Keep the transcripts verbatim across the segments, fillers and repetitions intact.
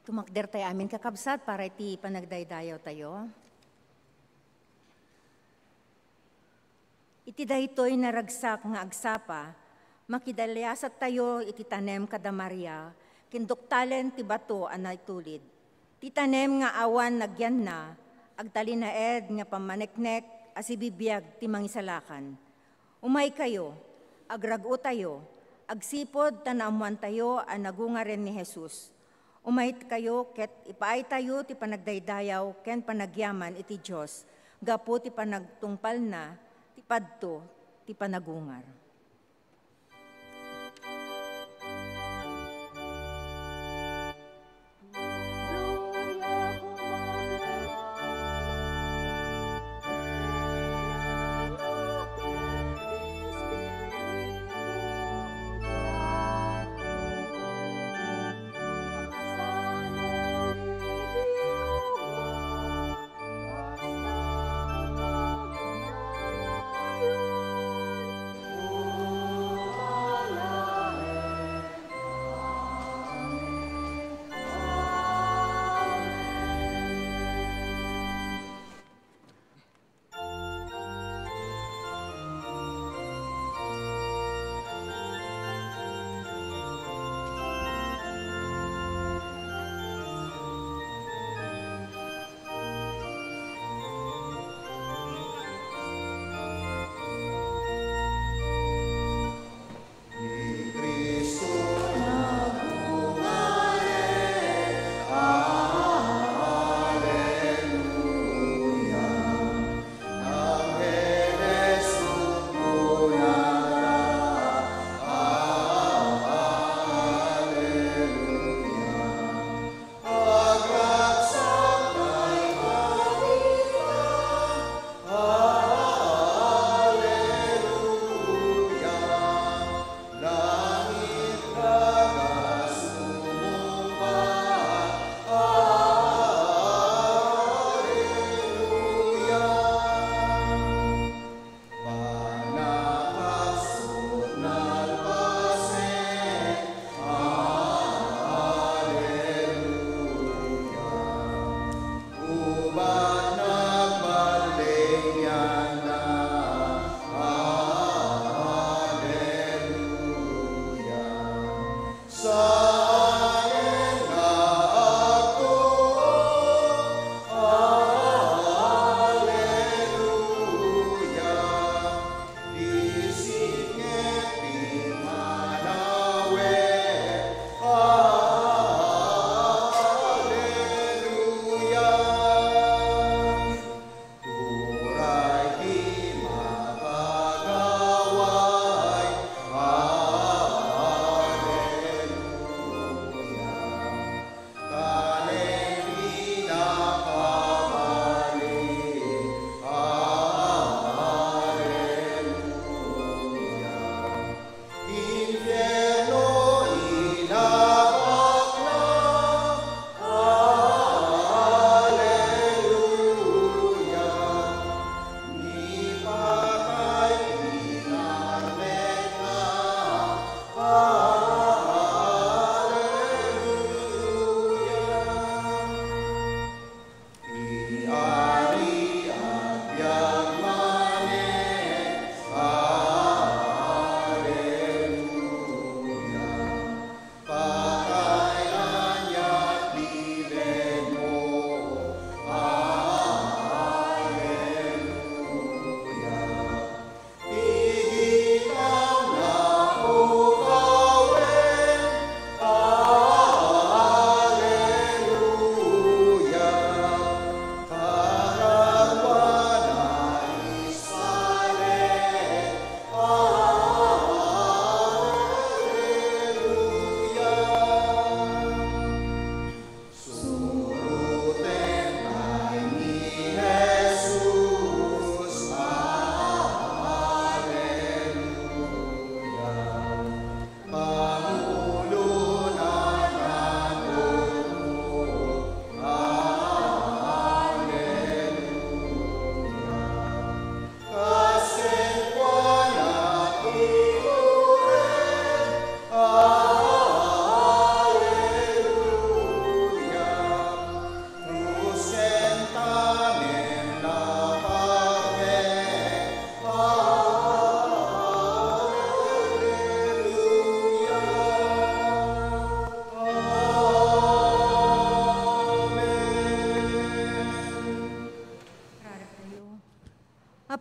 Tumakder tay amin, kakabsat, para iti panagdaydayaw tayo. Iti daytoy naragsak nga agsapa, makidaliasat tayo iti tanem kada Maria, ken duktalen ti bato a naitulid. Ti tanem nga awan nagyanna, agtalinaed nga pammaneknek a sibibiag ti Mangisalakan. Umaykayo, agrag-otayo, agsipud ta naammoantayo a nagungaren ni Jesus. Umaykayo ket ipaaytayo ti panagdaydayaw ken panagyaman iti Dios gapu ti panagtungpalna ti padto ti panagungar.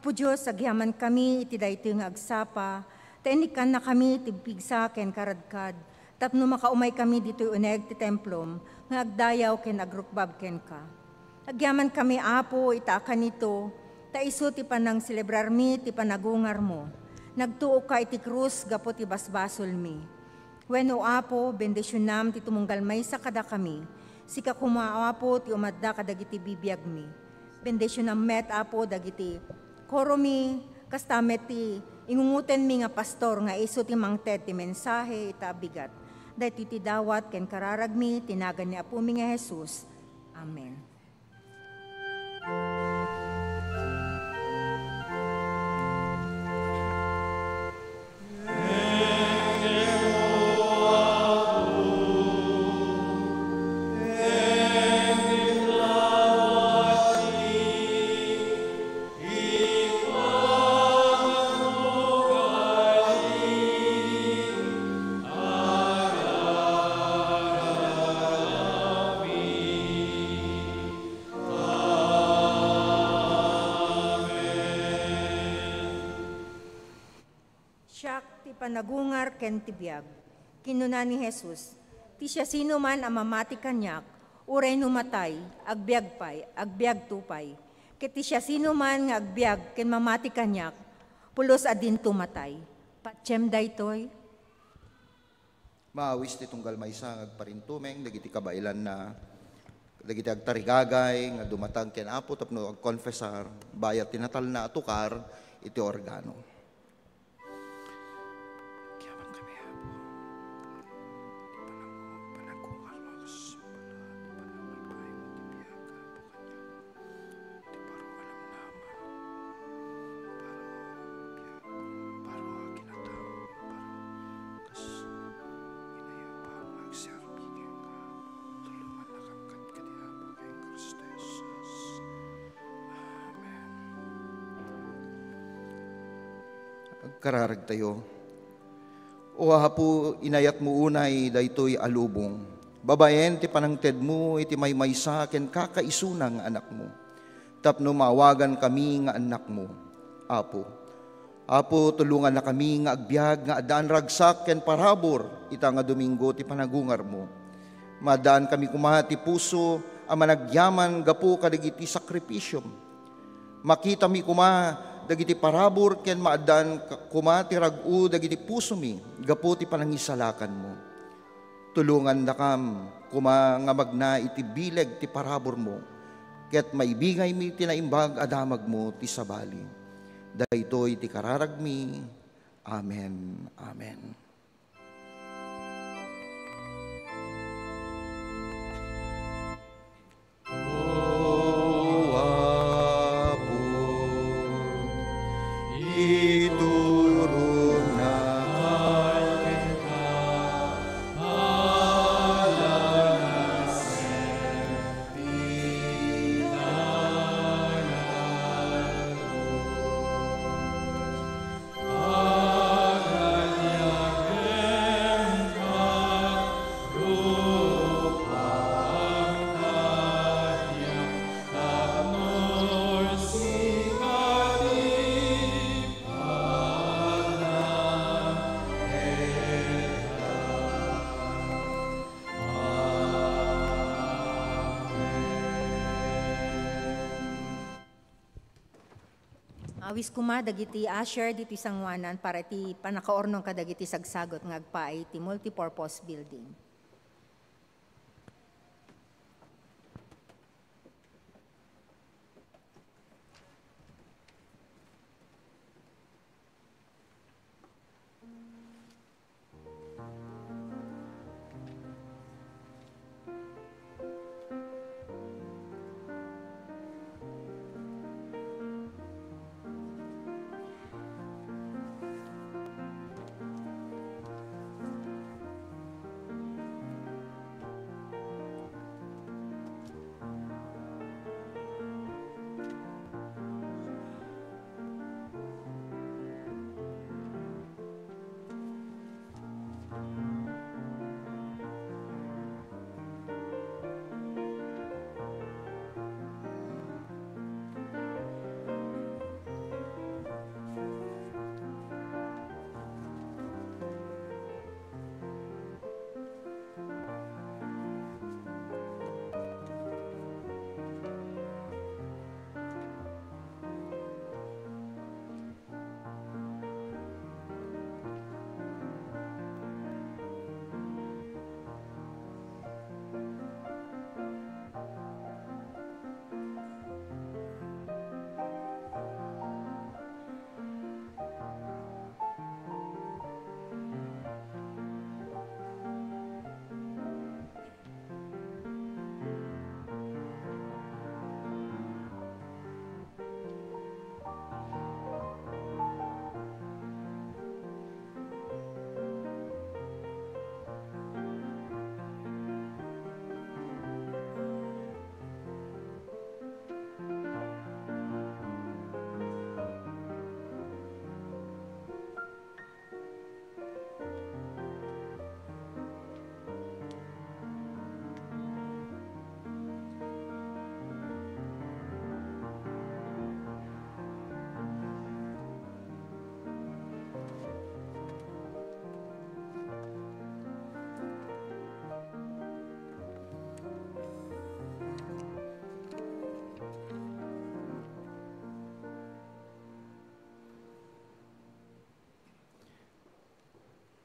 Apo Dios, agyamankami iti daytoy nga agsapa, ta inikkannakami ti pigsa ken karadkad, tapno makaumaykami ditoy uneg ti templom nga agdayaw ken agrukbab kenka. Agyamankami, Apo, ita a kanito, ta isu ti panangselebrar mi ti panagungarmo. Nagtuokka iti krus gapu ti basbasolmi. Wen, O Apo, bendisionam ti tumunggal maysa kadakami. Sika koma, Apo, ti umadda kadagiti bibiagmi. Bendisionam met, Apo, dagiti koromi, kasta met ti ingungotenmi nga pastor nga isu ti mangted ti mensahe ita a bigat. Daytoy ti dawat ken kararagmi ti nagan ni Apomi nga Jesus. Amen. Siak ti panagungar ken ti biag. Kinuna ni Jesus, "Ti siasinoman a mamati kaniak, uray no matay, agbiag pay, agbiagto pay. Ket ti siasinoman nga agbiag ken mamati kaniak, pulos a dinto matay." Patiem daytoy. Maawis ti tunggal maysa nga agparintumeng dagiti kabaelanna, dagiti agtarigagay nga dumatag ken Apo tapno agkonfesar, bayat ti natalna a tukar iti organo. Agyaman kami, Apo. Ti panang-, panagkungar mo, kas-, panang-, panang-, ti biag, Apo, kaniak. Ti baro a namnama. Baro a biag, baro a kinatao, baro kas inayaba nga agserbi kenka. Tulongannakam kadkadi, Apo, ken Cristo Jesus. Amen. Agkararagtayo. O Apo, inayatmo unay daytoy a lubong, babaen ti panangtedmo iti maymaysa ken kakaisuna nga Anakmo, tapno maawagankami nga annakmo. Apo, Apo, tulongannakami nga agbiag nga addaan ragsak ken parabur ita nga Domingo ti panagungarmo. Maaddaankami koma ti puso a managyaman gapu kadagiti sakripisiom. Makitami koma dagiti parabur ken maaddaan ka-, koma ti rag-o dagiti pusomi gapu ti panangisalakanmo. Tulongannakam koma nga magna iti bileg ti paraburmo, ket maibingaymi ti naimbag a damagmo ti sabali. Daytoy ti kararagmi. Amen. Amen. O Apo, ituronnaka Awis koma dagiti usher ditoy sangoanan para iti pannakaurnong kadagiti sagsagut nga agpaay iti multipurpose building.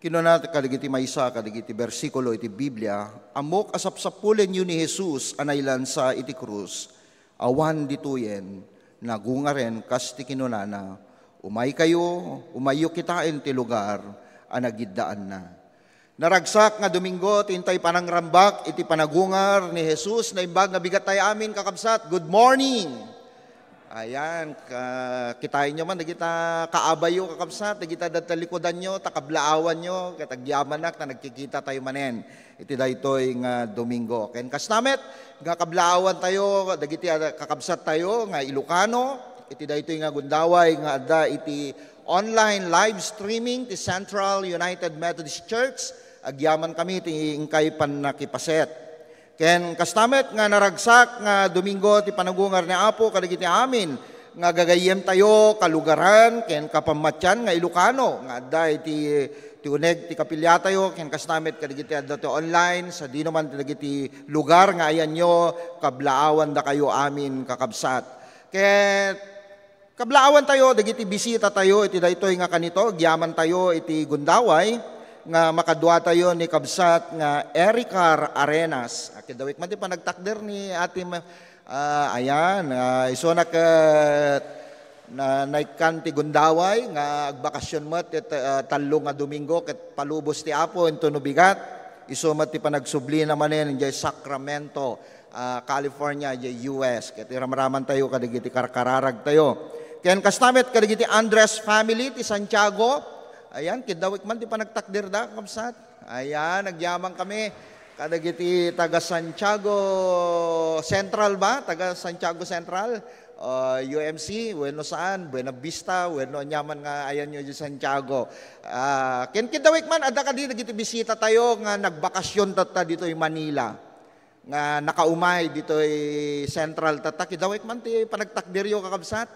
Kinuna kadagiti maysa kadagiti bersikulo iti Biblia, "Ammok a sapsapulenyo ni Jesus a nailansa iti krus. Awan ditoyen, nagungaren kas ti kinunana, 'Umaykayo, umayyo kitaen ti lugar a nagiddaanna.'" Naragsak nga Domingo ti intay panangrambak iti panagungar ni Jesus. Naimbag nga bigat tayo amin, kakabsat. Good morning! Ayan, ka, kitaenyo man, dagita kaabayyo, kakabsat, dagita dadta likudanyo, ta kablaawanyo, ket agyamanak ta nagkikita tayo manen iti daytoy nga Domingo. Ken kasta met nga kablaawan tayo, dagiti, ah, kakabsat tayo nga Ilocano, iti daytoy nga gundaway nga adda iti online live streaming ti Central United Methodist Church, agyaman kami ti inkay pannakipaset. Ken kasta met nga naragsak nga Domingo ti panagungar ni Apo kadagiti amin nga gagayyemtayo, kalugaran ken kapammatian nga Ilocano nga adda iti, ti uneg ti kapiliatayo, ken kasta met kadagiti adda ti online, sadino man ti dagiti lugar nga ayanyo, kablaawandakayo amin, kakabsat. Ket kablaawan tayo dagiti bisita tayo iti daytoy nga kanito, agyaman tayo iti gundaway nga makadua tayo ni kabsat nga Ericar Arenas. Akidawik man ti panagtakder ni Ate Ma-, ah, ayan, ah, isuna ket na, naikkan ti gundaway nga agbakasyon met ket, ah, tallo nga Domingo ket palubos ti Apo intono bigat. Isu met ti panagsublina manen idiay Sacramento, ah, California, idiay U S. Ket iramraman tayo kadagiti karkararag tayo. Ken kasta met kadagiti Andres family ti Santiago. Ayan, kiddawik man ti panagtakderda, kakabsat. Ayan, agyaman kami kadagiti taga Santiago Central ba? Taga Santiago Central, ah, U M C, wenno saan, Buena Vista, wenno aniaman nga ayanyo di Santiago. Ah, ken kiddawik man, adda kadi dagiti bisita tayo nga nagbakasyon tatta ditoy Manila, nga nakaumay ditoy Central tatta. Kiddawik man ti panagtakderyo, kakabsat.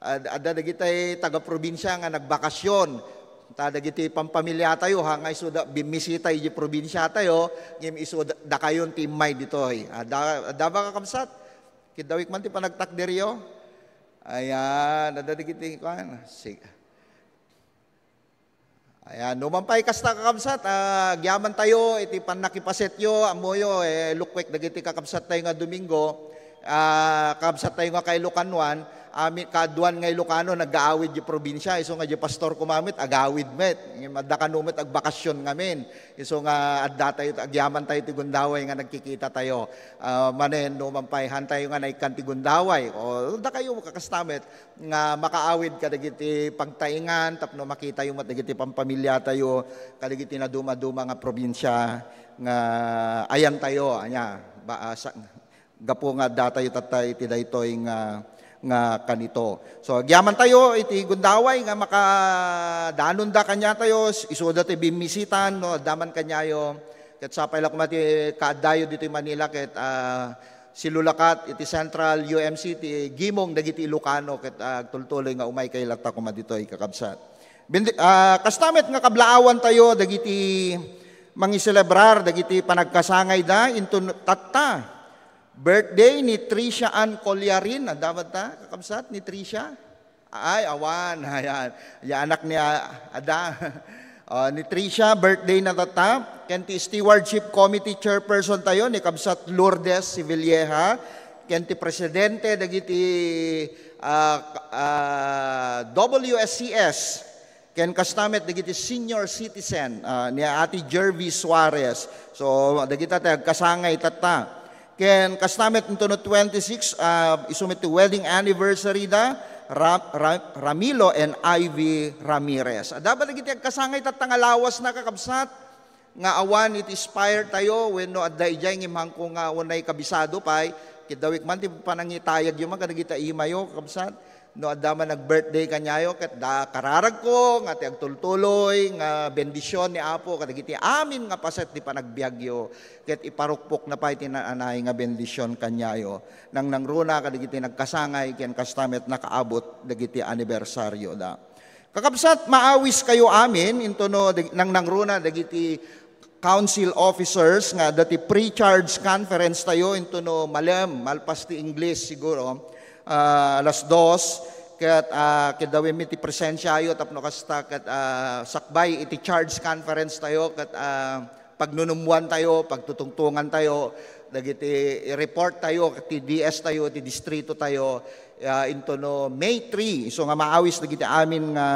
Ad-, adda dagiti taga-probinsya nga nagbakasyon. Ta dagiti pampamilya tayo, ha, nga isu da, bimmisita iti probinsya tayo, ngem isu da, dakayon ti immay ditoy. Adda, adda ba, kakabsat? Kiddawik man ti panagtakderyo. Ayan, adda dagiti, kuan, sig-, ayan, no man pay kasta, kakabsat, ah, agyaman tayo iti pannakipasetyo, ammoyo, eh, lukwek dagiti kakabsat tayo nga Domingo, ah, kakabsat tayo nga Kailokanoan, amin, kaaduan nga Ilokano, nagaawid di probinsya, isu nga di pastor ko met, agawid met, ngem adda kano met agbakasyon ngamin, isu nga adda tayo, agyaman tayo ti gundaway nga nagkikita tayo, ah, manen, no man pay, han tayo nga naikkan ti gundaway, o, dakayo, kakasta met, nga makaawid kadagiti pagtaingan tapno makitayo met dagiti pampamiliatayo kadagiti nadumaduma nga probinsya nga ayantayo, ania, ba, ah, sa, gapu nga datayo tatta iti daytoy nga, nga kanito. So, agyaman tayo iti gundaway nga makadanonda kaniatayo, isuda ti bimmisitan, no, adda man kaniayo. Ket sapay la koma ti kaaddayo ditoy Manila ket, ah, silulakat iti Central U M C ti gimong dagiti Ilocano ket, ah, agtultuloy nga umay kay latta koma ditoy, kakabsat. Bendi-, ah, kasta met nga kablaawan tayo dagiti mangiselebrar dagiti panagkasangayda inton tatta. Birthday ni Tricia Ann Collarin. Adda met ta, kakabsat, ni Tricia? Ay, awan. Ayan. Ya anak ni, ah, ada. Oh, ni Tricia, birthday na tatta. Ken ti Stewardship Committee Chairperson tayo, ni Kabsat Lourdes Sivelleja. Ken ti Presidente dagiti, ah, ah, W S C S. Ken kasta met dagiti senior citizen, ah, ni Ate Jervis Suarez. So, dagita ti agkasangay tatta. Ken kasta met intono twenty-six, ah, isu met ti wedding anniversary da, Ra-, Ra-, Ramilo and Ivy Ramirez. Adda ba dagiti agkasangay tatta nga lawas na, kakabsat? Nga awan iti Spire tayo, wenno adda idiay ngem haanko nga unay kabisado pay, kiddawik man ti panangitayagyo man kadagita imayo, kakabsat. No adda man nag-birthday kaniayo, ket da kararagko nga ti agtultuloy nga bendision ni Apo kadagiti amin nga paset ti panagbiagyo, ket iparukpokna pay ti naan-anay nga bendision kaniayo. Nangnangruna kadagiti nagkasangay ken kasta met nakaabot dagiti anibersarioda. Kakabsat, maawiskayo amin intono dag-, nangnangruna dagiti council officers nga adda ti pre-charge conference tayo intono malem, malpas ti Ingles siguro, ah, alas dos. Ket, ah, keddawem iti presensiayo tapno kasta ket, ah, sakbay iti charge conference tayo ket, ah, pagnunummuan tayo, pagtutungtungan tayo, dagiti i-report tayo, ti D S tayo, ti distrito tayo, ah, into no May three. So nga maawis dagiti amin nga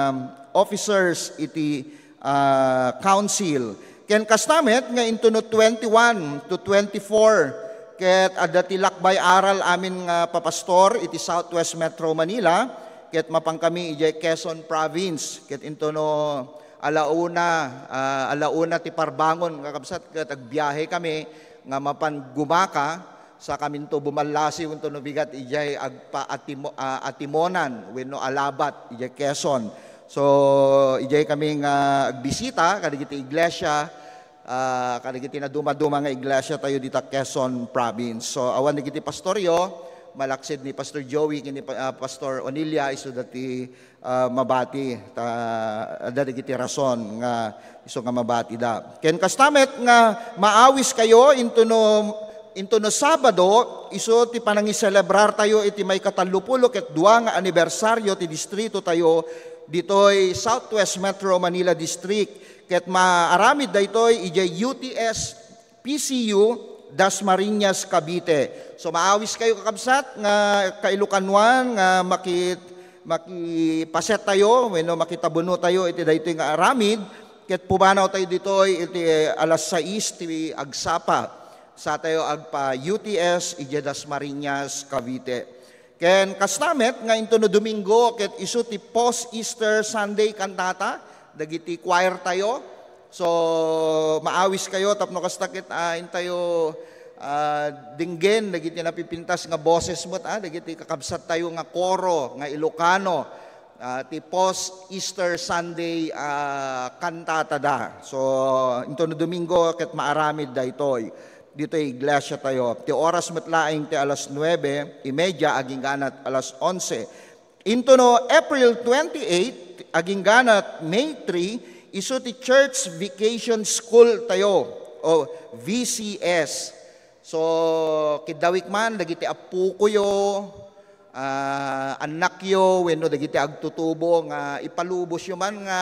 officers iti, ah, council. Ken kasta met nga into no twenty-one to twenty-four, ket adda ti lakbay aral amin nga papastor iti Southwest Metro Manila, ket mapan kami idiay Quezon Province, ket into no alauna, ah, alauna ti parbangon nga kabsat, ket agbiahe kami nga mapan gumaka, sa kaminto bumallasiw into no bigat idiay agpa-atimo-, ah, atimonan wenno alabat idiay Quezon. So, idiay kami nga agbisita kadagiti iglesia, ah, kadagiti nadumaduma nga iglesia tayo dita Quezon Province. So, awan dagiti pastoryo, malaksid ni Pastor Joey, kini pa-, ah, Pastor Onilia, isu dati, ah, mabati, ta, adda dagiti rason nga isu nga mabati da. Ken kasta met nga maawis kayo into no, into no Sabado, isu ti panangiselebrar tayo iti maikatallopulo ket dua nga anibersaryo ti distrito tayo ditoy Southwest Metro Manila District. Ket maaramid daytoy idiay U T S P C U, Dasmariñas, Cavite. So maawis kayo, kakabsat, nga kailokanuan nga maki-, makipaset tayo wenno makitabuno tayo iti daytoy nga aramid, ket pumanaw tayo ditoy iti alas sais ti agsapa. Sa tayo agpa U T S idiay Dasmariñas, Cavite. Ken kasta met nga into no Domingo ket isu ti post Easter Sunday cantata dagiti choir tayo. So, maawis kayo tapno kasta ket, ah, intayo, ah, denggen dagiti napipintas nga boses met, ah, dagiti kakabsat tayo nga koro nga Ilocano, ah, ti post Easter Sunday, ah, cantata da. So, into no Domingo ket maaramid daytoy ditoy iglesia tayo. Ti oras met laeng ti alas nuebe y media agingganat alas onse. Into no April twenty-eight, agingganat May three, isu ti Church Vacation School tayo, o V C S. So, kiddawik man dagiti appokoyo, ah, annakyo, wenno dagiti agtutubo nga ipalubosyo man nga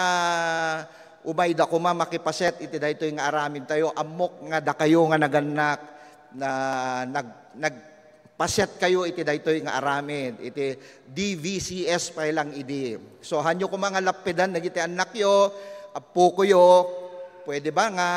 umayda koma makipaset iti daytoy nga aramid tayo. Ammok nga dakayo nga nagannak na nag-, nag-, paset kayo iti daytoy nga aramid, iti D V C S pay lang idi. So, hanyo koma nga lappedan dagiti annakyo, appokoyo, pwede ba nga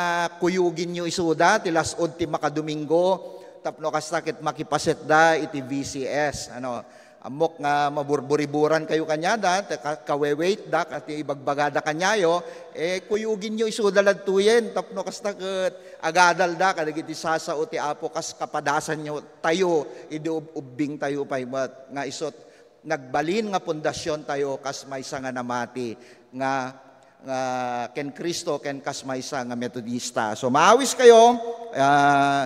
kuyuginyo isuda ti las-ud ti makadomingo tapno kasta ket makipasetda iti V C S? Ano, ammok nga maburburiburan kayo kaniada, ta ka-, kaweweitda, ket ibagbagada kaniayo, eh, kuyuginyo isuda ladtoyen tapno kasta ket agadalda kadagiti sasao ti Apo kas kapadasanyo tayo idi ub-, ubbing tayo pay met nga isut nagbalin nga pundasyon tayo kas maysa nga namati nga, nga ken Cristo ken kas maysa nga Metodista. So maawis kayo, ah,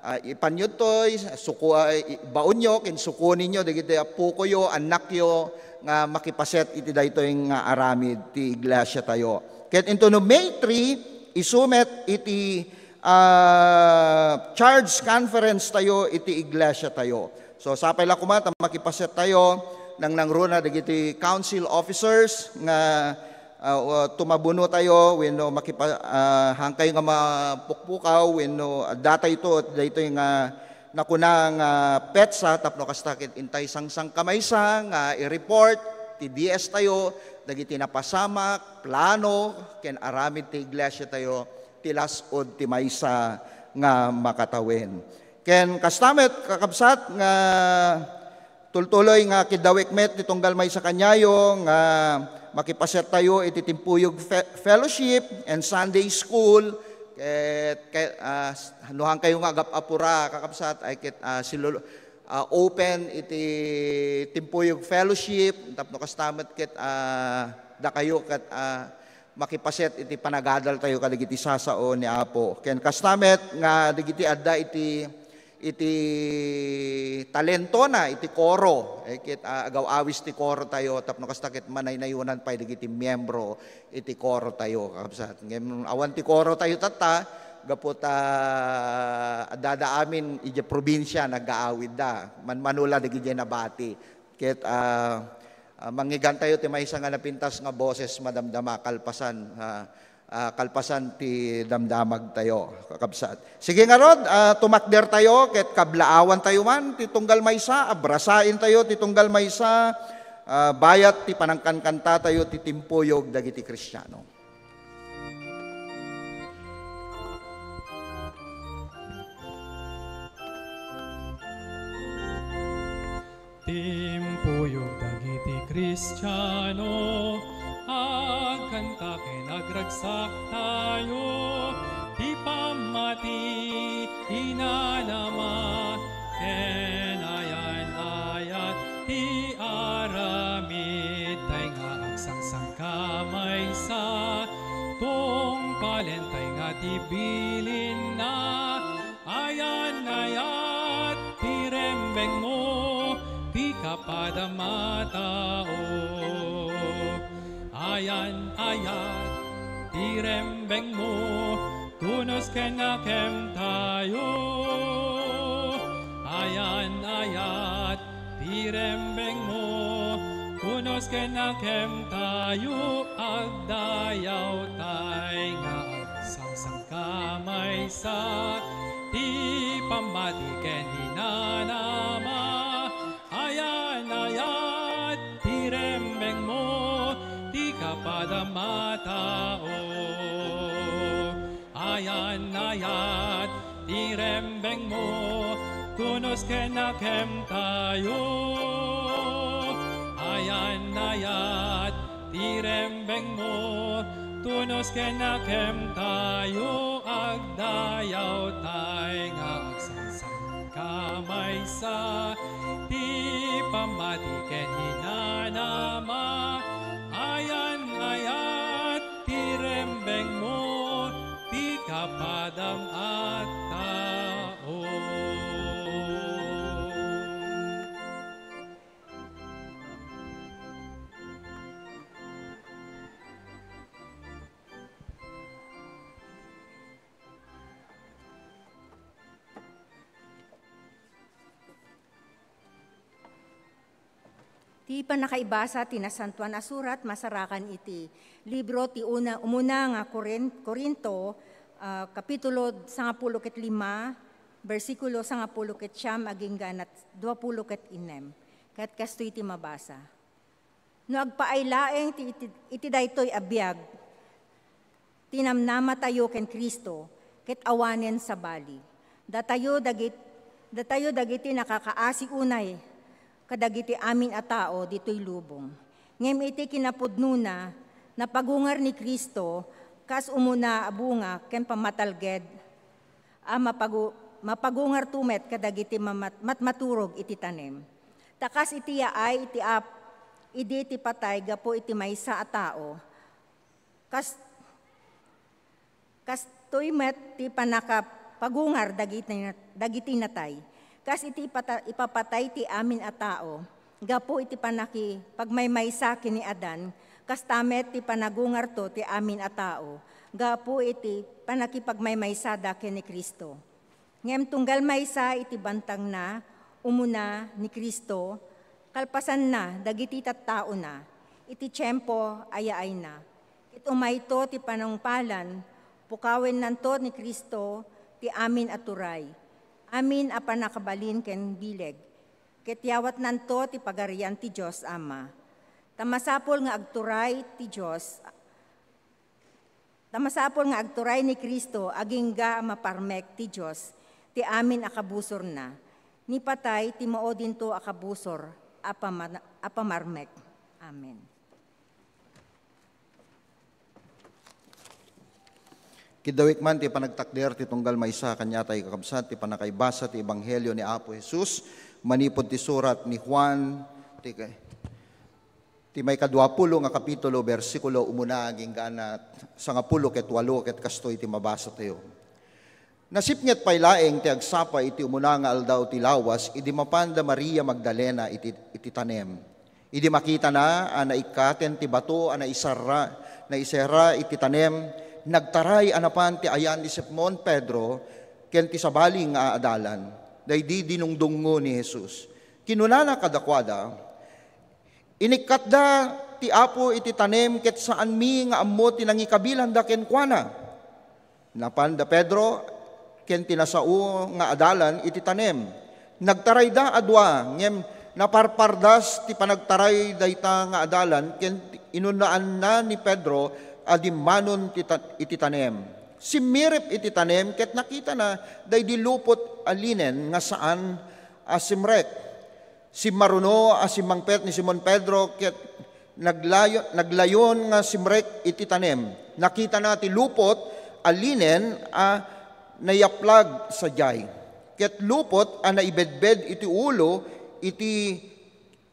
ah, ipanyo toy, suko-, ah, i-, baonyo ken sukoninyo dagiti appokoyo, annakyo nga makipaset iti daytoy nga aramid ti iglesia tayo. Ket into no May three, isu met iti ah, charge conference tayo iti iglesia tayo. So, sapay la koma ta makipaset tayo, nangnangruna dagiti council officers nga, ah, o, tumabuno tayo, wenno makipa-, ah, hangkayo nga mapukpukaw, wenno adda tayo ito, daytoy nga nakuna nga petsa, tapno kasta ket intay sangsangkamaysa nga i-report ti D S tayo, dagiti napasamak, plano, ken aramid ti iglesia tayo, ti las-ud ti maysa nga makatawen. Ken kasta met, kakabsat, nga tultuloy nga kiddawek met ti tunggal maysa kaniayo nga makipaset tayo iti timpuyog fe-, fellowship and Sunday school. Ket, ket, ah, s-, no hangkayo nga agap-apura, kakabsat, ay ket, ah, silul-, ah, open iti timpuyog fellowship, tapno kasta met ket, ah, dakayo ket, ah, makipaset iti panagadal tayo kadagiti sasao ni Apo. Ken kasta met nga dagiti adda iti, iti talentona iti koro, eh, ket, ah, agaw-awis ti koro tayo tapno kasta ket manaynayonan pay dagiti miembro iti koro tayo, kakabsat. Ngem awan ti koro tayo tatta, gapu ta addada amin idiay probinsia nagaawidda. Manmano la dagiti nabati. Ket, ah, Ah, mangngeggantayo ti maysa nga napintas nga boses madamdama kalpasan, ah, ah, kalpasan ti damdamagtayo, kakabsat. Sige ngarud, ah, tumakdertayo ket kablaawantayo man ti tunggal maysa, abrasaentayo ti tunggal maysa, ah, bayat ti panangkankantatayo ti timpuyog dagiti Kristiano. Timpuyog dagiti Kristiano, agkanta ken agragsaktayo, ti pammati, inanama, ken ayan-ayat ti aramid, tay nga agsangsanka maysa, tungpalen tay nga ti bilinna, ayan-ayat ti rembengmo, ti kapadam a tao. Ayan-ayat ti rembengmo, tunos ken nakemtayo. Ayan-ayat ti rembengmo, tunos ken nakemtayo, agdayawtay nga agsangsanka maysa, ti pammati ken inanama, ayan-ayat ti rembengmo, ti kapadam a tao. Ayan-ayat ti rembengmo, tunos ken nakemtayo. Ayan-ayat ti rembengmo, tunos ken nakemtayo, agdayawtay nga agsangsanka maysa, ti pammati ken inanama, ayan-ayat ti rembengmo, ti kapadam a tao. Ti pannakaibasa ti Nasantoan a Surat masarakan iti libro ti una, umuna nga Corin-, Corinto, ah, kapitulo sangapulo ket lima, bersikulo sangapulo ket siam agingga na duapulo ket innem. Ket kastoy ti mabasa. No agpaay laeng ti iti, iti daytoy a biag, ti namnamatayo ken Cristo ket awanen sabali. Datayo dagit-, datayo dagiti nakakaasi unay kadagiti amin a tao ditoy lubong. Ngem iti kinapudnona, napagungar ni Cristo kas umuna a bunga ken pammatalged a mapagu-, mapagungarto met kadagiti mamat-, matmaturog iti tanem. Ta kas iti yaay iti ap-, idi ti patay gapu iti maysa a tao, kas-, kastoy met ti pannakapagungar dagiti nat-, dagiti natay. Kas iti ipata-, ipapatay ti amin a tao gapu iti pannakipagmaymaysa ken ni Adan, kasta met ti panagungarto ti amin a tao gapu iti pannakipagmaymaysada ken ni Cristo. Ngem tunggal maysa iti bantangna, umuna ni Cristo, kalpasanna dagiti tattaona, iti tiempo a yaayna. Ket umayto ti panungpalan, pukawennanto ni Cristo ti amin a turay, amin a pannakabalin ken bileg, ket yawatnanto ti Pagarian ti Dios Ama. Ta masapul nga agturay ti Dios Ta masapul nga agturay ni Cristo agingga a maparmek ti Dios ti amin a kabusorna. Ni patay ti maudinto a kabusor a pama-, a pamarmek. Amen. Kiddawek man ti panagtakder ti tunggal maysa kaniatay, kakabsat, ti pannakaibasa ti Ebanghelio ni Apo Jesus manipud ti surat ni Juan, ti Ti maikaduapulo nga kapitulo, bersikulo umuna agingga na sangapulo ket walo, ket kastoy ti mabasatayo. Nasipnget pay laeng ti agsapa iti umuna nga aldaw ti lawas, idi mapan da Maria Magdalena iti, iti tanem. Idi makitana a naikkaten ti bato a naisarra, naisera iti tanem, nagtaray a napan ti ayan ni Simon Pedro ken ti sabali nga adalan, daydi dinungdungngo ni Jesus. Kinunana kadakuada, Inikkatda ti Apo iti tanem ket saanmi nga ammo ti nangikabilanda kenkuana. Napan da Pedro ken ti nasao nga adalan iti tanem. Nagtarayda a dua, ngem naparpardas ti panagtaray dayta nga adalan ken inunnaanna ni Pedro a dimmanon ti ta-, iti tanem. Simmirip iti tanem ket nakitana daydi lupot a linen nga saan a simrek. Simmaruno a simmangpet ni Simon Pedro ket naglayo-, naglayon nga simrek iti tanem. Nakitana ti lupot a linen a nayaplag sadiay. Ket lupot a naibedbed iti ulo, iti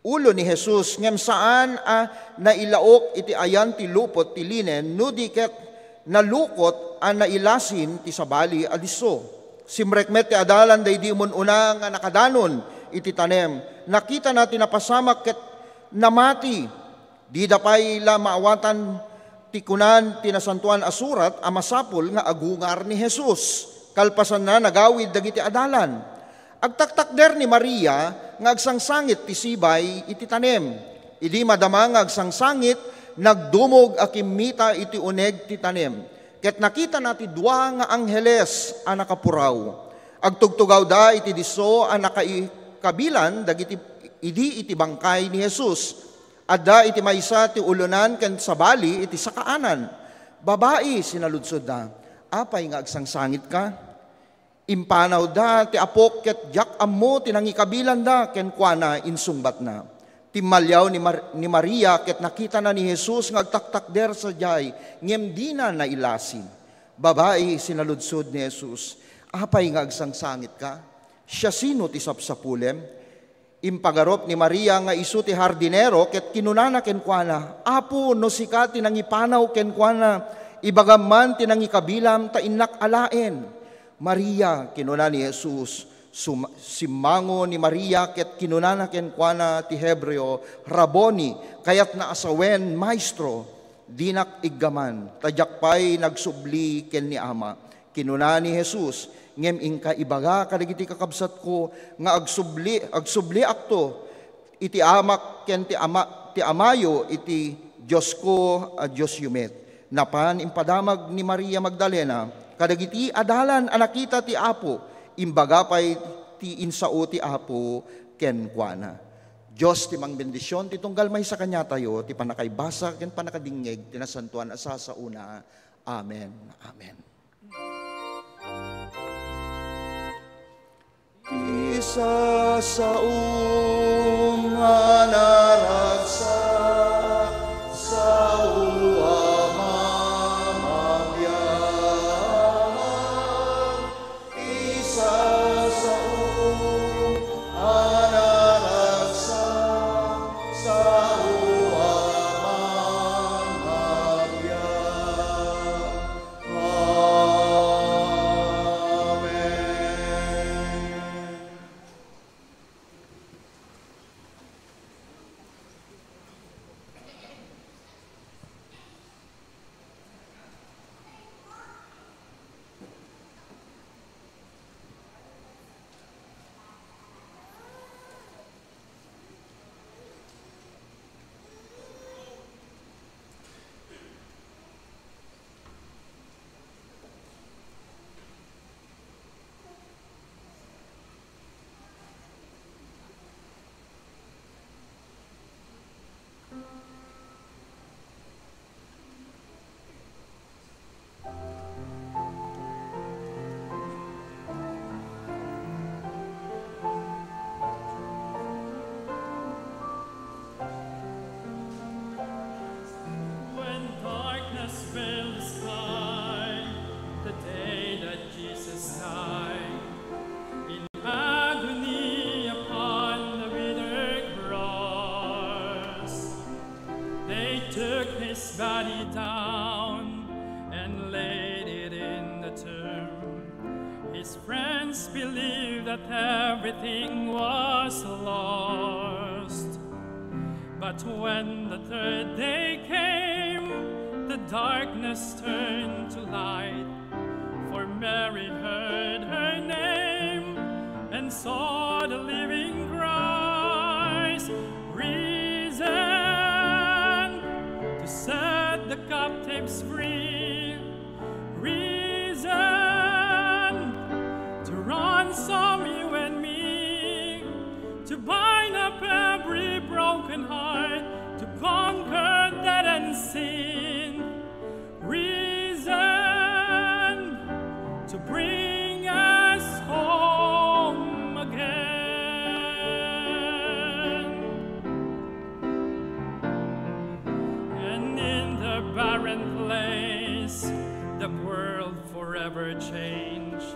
ulo ni Jesus, ngem saan a nailaok iti ayan ti lupot ti linen, no di ket nalukot a nailasin ti sabali a disso. Simrek met ti adalan daydi ummun-una nga nakadanon iti tanem. Nakitana ti napasamak ket namati. Dida pay la maawatan ti kunan ti Nasantoan a Surat a masapul nga agungar ni Jesus. Kalpasanna, nagawid dagiti adalan. Agtaktakder ni Maria nga agsangsangit ti sibay iti tanem. Idi madama nga agsangsangit, nagdumog a kimmita iti uneg ti tanem. Ket nakitana ti dua nga angheles a nakapuraw. Agtugtugawda iti disso a nakaikabilan dagiti idi iti bangkay ni Jesus. Adda iti maysa ti ulonan ken sabali iti sakaanan. "Babai," sinaludsodda, "apay nga agsangsangitka?" Impanawda ti apok ket diak ammo ti nangikabilanda kenkuana, insungbatna. Timmaliaw ni Mar-, ni Maria ket nakitana ni Jesus nga agtaktakder sadiay, ngem dina nailasin. "Babai," sinaludsod ni Jesus, "apay nga agsangsangitka? Siasino ti sapsapulem?" Impagarup ni Maria nga isu ti hardinero ket kinunana kenkuana, "Apo, no sika ti nangipanaw kenkuana, ibagam man ti nangikabilam ta innak alaen." "Maria," kinuna ni Jesus. Sum-, simmango ni Maria ket kinunana kenkuana ti Hebreo, "Rabboni," kayatna a sawen, "Maestro." "Dinak iggaman, ta diak pay nagsubli ken ni Ama." Kinuna ni Jesus, "Ngem inka ibaga kadagiti kakabsatko nga agsubli, agsubliakto iti Amak ken ti Ama, ti Amayo iti Diosko a Diosyo met." Napan impadamag ni Maria Magdalena kadagiti adalan a nakita ti Apo, imbaga pay ti insao ti Apo kenkuana. Dios ti mangbendision ti tunggal maysa kaniatayo ti pannakaibasa ken pannakadingngeg ti nasantoan a sasaona. Amen. Amen. Ti sasaom nga naragsak, sao a mamabiag. Ti sasaom a naragsak, sao a mamabiag. Amen. When darkness veiled the sky, the day that Jesus died, in agony upon the bitter cross, they took his body down and laid it in the tomb. His friends believed that everything was lost. But when the third day came, the darkness turned to light. For Mary heard her name and saw the living Christ, risen captives free, risen to ransom you and me, to bind up every broken heart, to conquer death and sin, risen to bring us home again. And in the barren place, the world forever changed.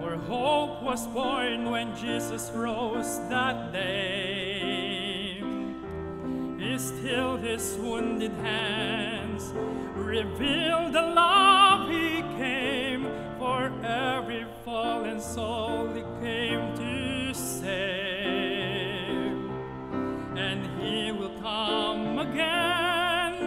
For hope was born when Jesus rose that day. He healed his wounded hands, revealed the love he came for every fallen soul he came to save. And he will come again,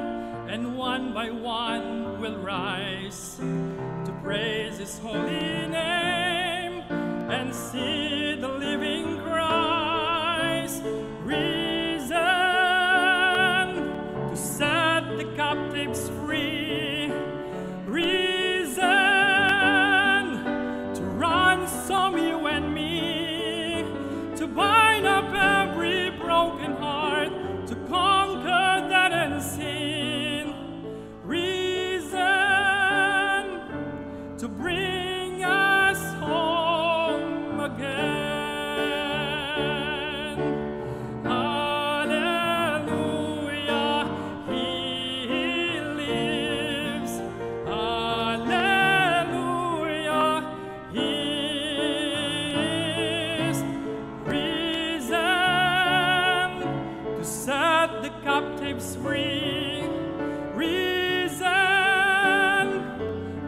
and one by one will rise to praise his holy name and see the living Christ risen to set the captives free, risen to ransom you and me, to bind up every broken heart, to conquer death and sin, risen to bring us home again. Hallelujah, he lives. Hallelujah, he is risen to set the captives free, risen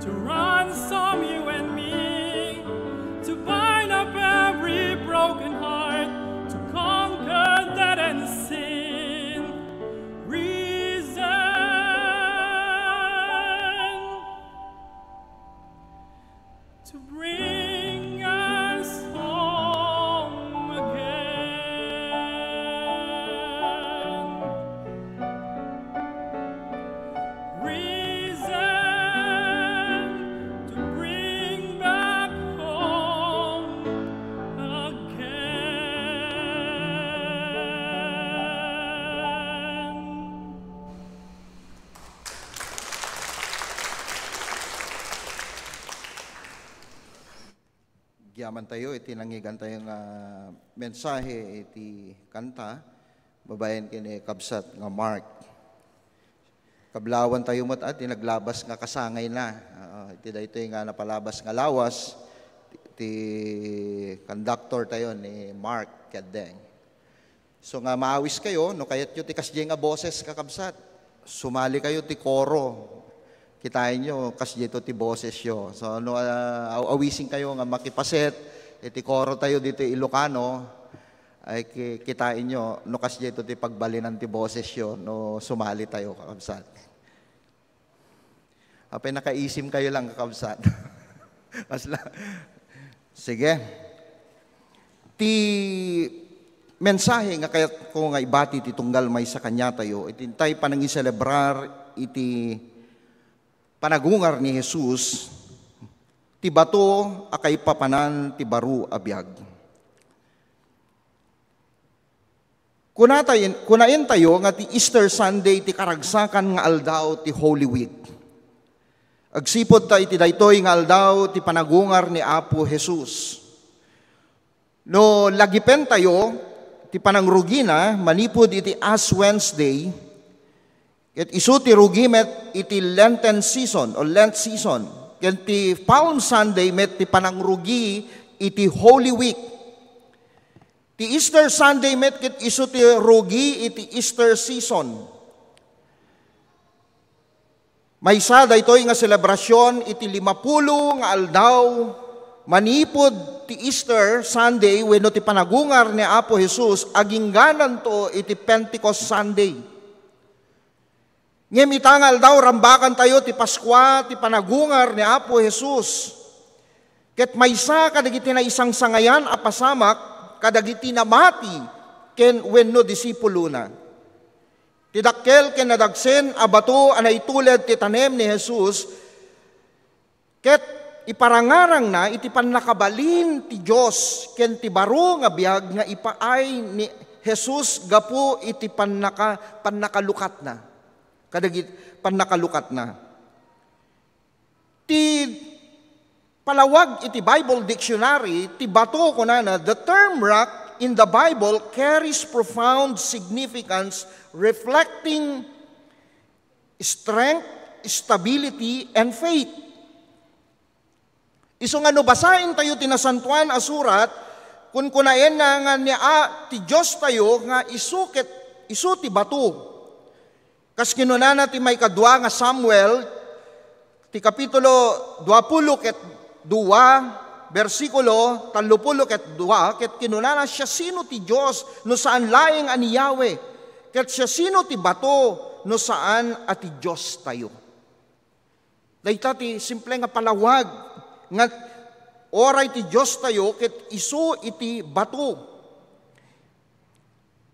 to ransom you and me, to bind up every broken heart, to conquer death and sin. Risen to bring us home again. Risen to bring back home again. Agyamantayo iti nangngegantayo nga mensahe iti kanta, babaen ken ni kabsat nga Mark. Kablawantayo met, ah, ti naglabas nga kasangayna. Ah, iti daytoy nga napalabas nga lawas, ti, ti conductortayo ni Mark Kedeng. So nga maawiskayo, no kayatyo ti kasdiay nga boses, kakabsat, sumalikayo ti koro. Kitaenyo, kasdiay to ti bosesyo. So no, ah, aw-, awisenkayo nga makipaset iti korotayo ditoy Ilocano, ay ki-, kitaenyo, no kasdiay to ti pagbalinan ti bosesyo, no sumalitayo, kakabsat. Apay, nakaisimkayo lang, kakabsat. Mas la-, sige. Ti mensahe nga kayatko nga ibati ti tunggal maysa kaniatayo, iti intay panangiselebrar iti panagungar ni Jesus, ti bato a kaipapanan ti baro a biag. Kunatayen-, kunaentayo nga ti Easter Sunday ti karagsakan nga aldaw ti Holy Week. Agsipud ta iti daytoy nga aldaw ti panagungar ni Apo Jesus. No lagipentayo ti panangrugina manipud iti Ash Wednesday, ket isu ti rugi met iti Lenten season o Lent season, ken ti Palm Sunday met ti panangrugi iti Holy Week. Ti Easter Sunday met ket isu ti rugi iti Easter season. Maysa daytoy nga selebrasion iti limapulo nga aldaw manipud ti Easter Sunday wenno ti panagungar ni Apo Jesus, aginggananto iti Pentecost Sunday. Ngem ita nga aldaw, rambakantayo ti Paskua, ti panagungar ni Apo Jesus. Ket maysa kadagiti naisangsangayan a pasamak kadagiti namati ken wenno disipulona. Ti dakkel ken nadagsen a bato a naituled ti tanem ni Jesus, ket iparangarangna iti pannakabalin ti Dios ken ti baro nga biag nga ipaay ni Jesus gapu iti pannaka-, pannakalukatna. Kadagit-, pannakalukatna. Ti palawag iti Bible Dictionary, ti bato, kunana, "The term rock in the Bible carries profound significance, reflecting strength, stability, and faith." Isu nga no basaentayo ti Nasantoan a Surat, kunkunaenna nga ni a-, ti Diostayo nga isu ket, isu ti bato. Kas kinunana ti maikadua nga Samuel, ti kapitulo duapulo ket dua, bersikulo tallopulo ket dua, ket kinunana, "Siasino ti Dios no saan laeng a ni Yahweh? Ket siasino ti bato no saan a ti Diostayo?" Dayta ti simple nga palawag nga uray ti Diostayo ket isu iti bato.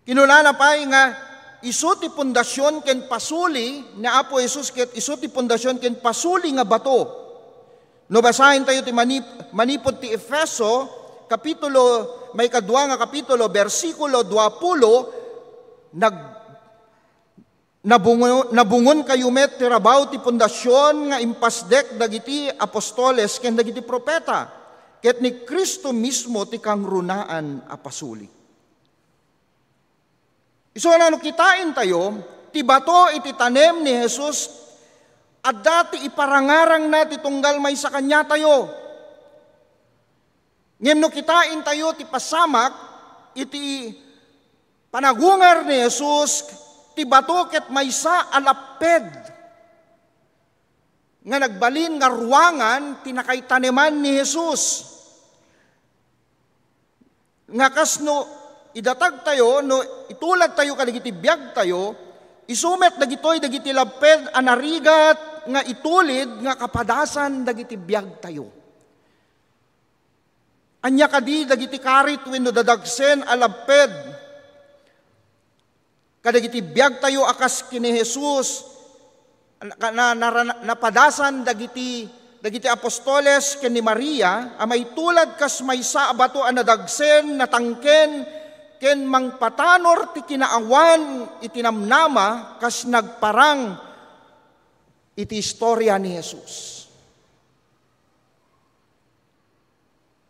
Kinunana pay nga isu ti pundasion ken pasuli ni Apo Jesus ket isu ti pundasion ken pasuli nga bato. No basaentayo ti manip-, manipud ti Efeso, kapitulo, maikadua nga kapitulo, bersikulo duapulo, nag-, "Nabungo-, nabungonkayo met ti rabaw ti pundasion nga impasdek dagiti apostoles ken dagiti profeta, ket ni Cristo mismo ti kangrunaan a pasuli." Isu nga no kitaentayo, ti bato iti tanem ni Jesus, adda ti iparangarangna ti tunggal maysa kaniatayo. Ngem no kitaentayo ti pasamak iti panagungar ni Jesus, ti bato ket maysa a lapped nga nagbalin nga ruangan ti nakaitaneman ni Jesus. Nga kas no idatagtayo, no ituladtayo kadagiti biagtayo, isu met dagitoy dagiti lapped a narigat nga itulid nga kapadasan dagiti biagtayo. Ania kadi dagiti karit wenno dadagsen a lapped kadagiti biagtayo a kas ken ni Jesus, na, na, na, napadasan dagiti, dagiti apostoles ken ni Maria a maitulad kas maysa a bato a nadagsen, natangken, ken mangpatanor ti kinaawan iti namnama kas nagparang iti istoria ni Jesus.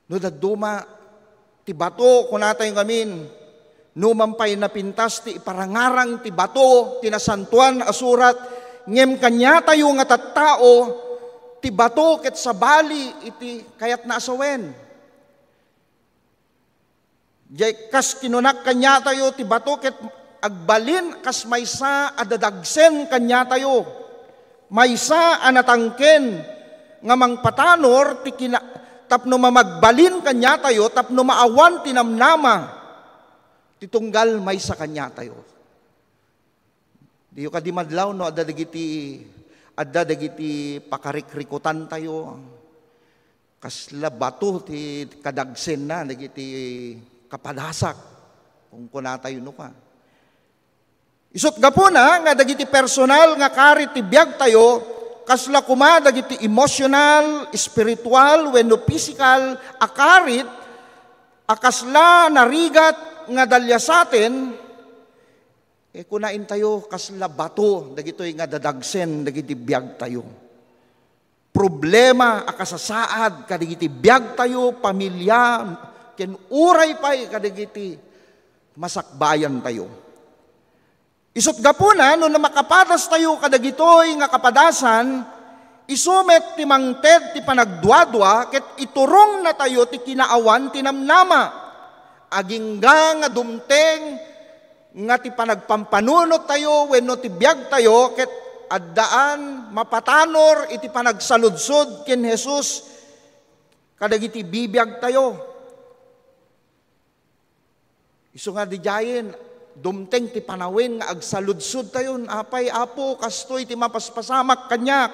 No dadduma ti bato, kunatayo ngamin, numan pay napintas ti iparangarang ti bato ti Nasantoan a Surat, ngem kaniatayo nga tattao, ti bato ket sabali iti kayatna a sawen. Diay kas kinunak kaniatayo, ti bato ket agbalin kas maysa a dadagsen kaniatayo. Maysa a natangken nga mangpatanor ti kina-, tapno mamagbalin kaniatayo, tapno maawan ti namnama ti tunggal maysa kaniatayo. Diyo kadi madlaw no adda dagiti, adda dagiti pakarikrikutantayo. Kasla bato ti kadagsenna dagiti kapadasak, kunkunatayo no ka. Isut' gapuna nga dagiti personal nga karit ti biagtayo, kasla koma dagiti emosyonal, espiritual, wenno pisikal a karit a kasla narigat nga daliasaten, e, kunaentayo kasla bato dagitoy nga dadagsen dagiti biagtayo. Problema a kasasaad kadagiti biagtayo, pamilia, ken uray pay kadagiti masakbayantayo. Isut' gapuna, no makapadastayo kadagitoy nga kapadasan, isu met ti mangted ti panagduadua ket iturongnatayo ti kinaawan ti namnama. Agingga nga dumteng nga ti panagpampanunottayo wenno ti biagtayo ket addaan mapatanor iti panagsaludsod ken Jesus kadagiti bibiagtayo. Isu nga didiayen, dumteng ti panawen nga agsaludsodtayon, "Apay, Apo, kastoy ti mapaspasamak kaniak?"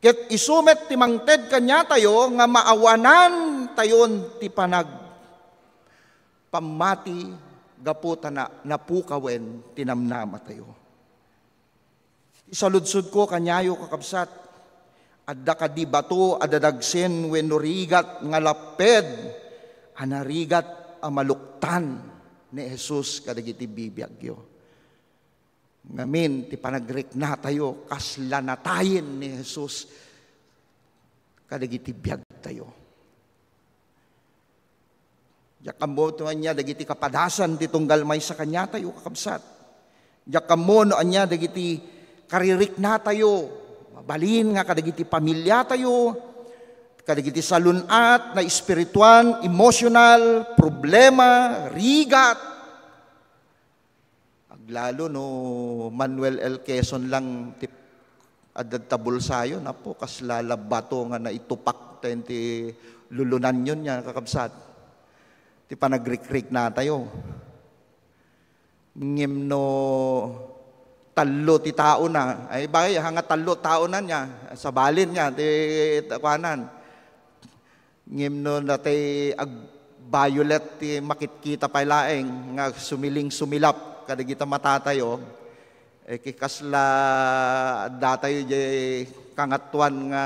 Ket isu met ti mangted kaniatayo nga maawanantayon ti panagpammati gapu ta na-, napukawen ti namnamatayo. Isaludsodko kaniayo, kakabsat, adda kadi bato a dadagsen wenno rigat nga lapped a narigat a maluktan ni Jesus kadagiti bibiagyo? Ngamin, ti panagriknatayo, kasla natayen ni Jesus kadagiti biagtayo. Diak ammo no ania dagiti kapadasan ti tunggal maysa kaniatayo, kakabsat. Diak ammo no ania dagiti kaririknatayo, mabalin nga kadagiti pamiliatayo, kadagiti salun-at na espirituan, emosyonal, problema, rigat. Aglalo no Manuel L. Quezon lang ti adda ta bulsayo, napo, kasla la bato nga naitupak ta iti lulunanyon niya, kakabsat. Ti panagrikriknatayo. Ngem no tallo ti taona, ay, bagay, ha nga tallo taona niya, sabalin niya, ti, kuanan. Ngem no natay ag-, violet ti makitkita pay laeng nga sumiling-sumilap kadagita matatayo, eh, ket kasla addatayo diay kangatoan nga,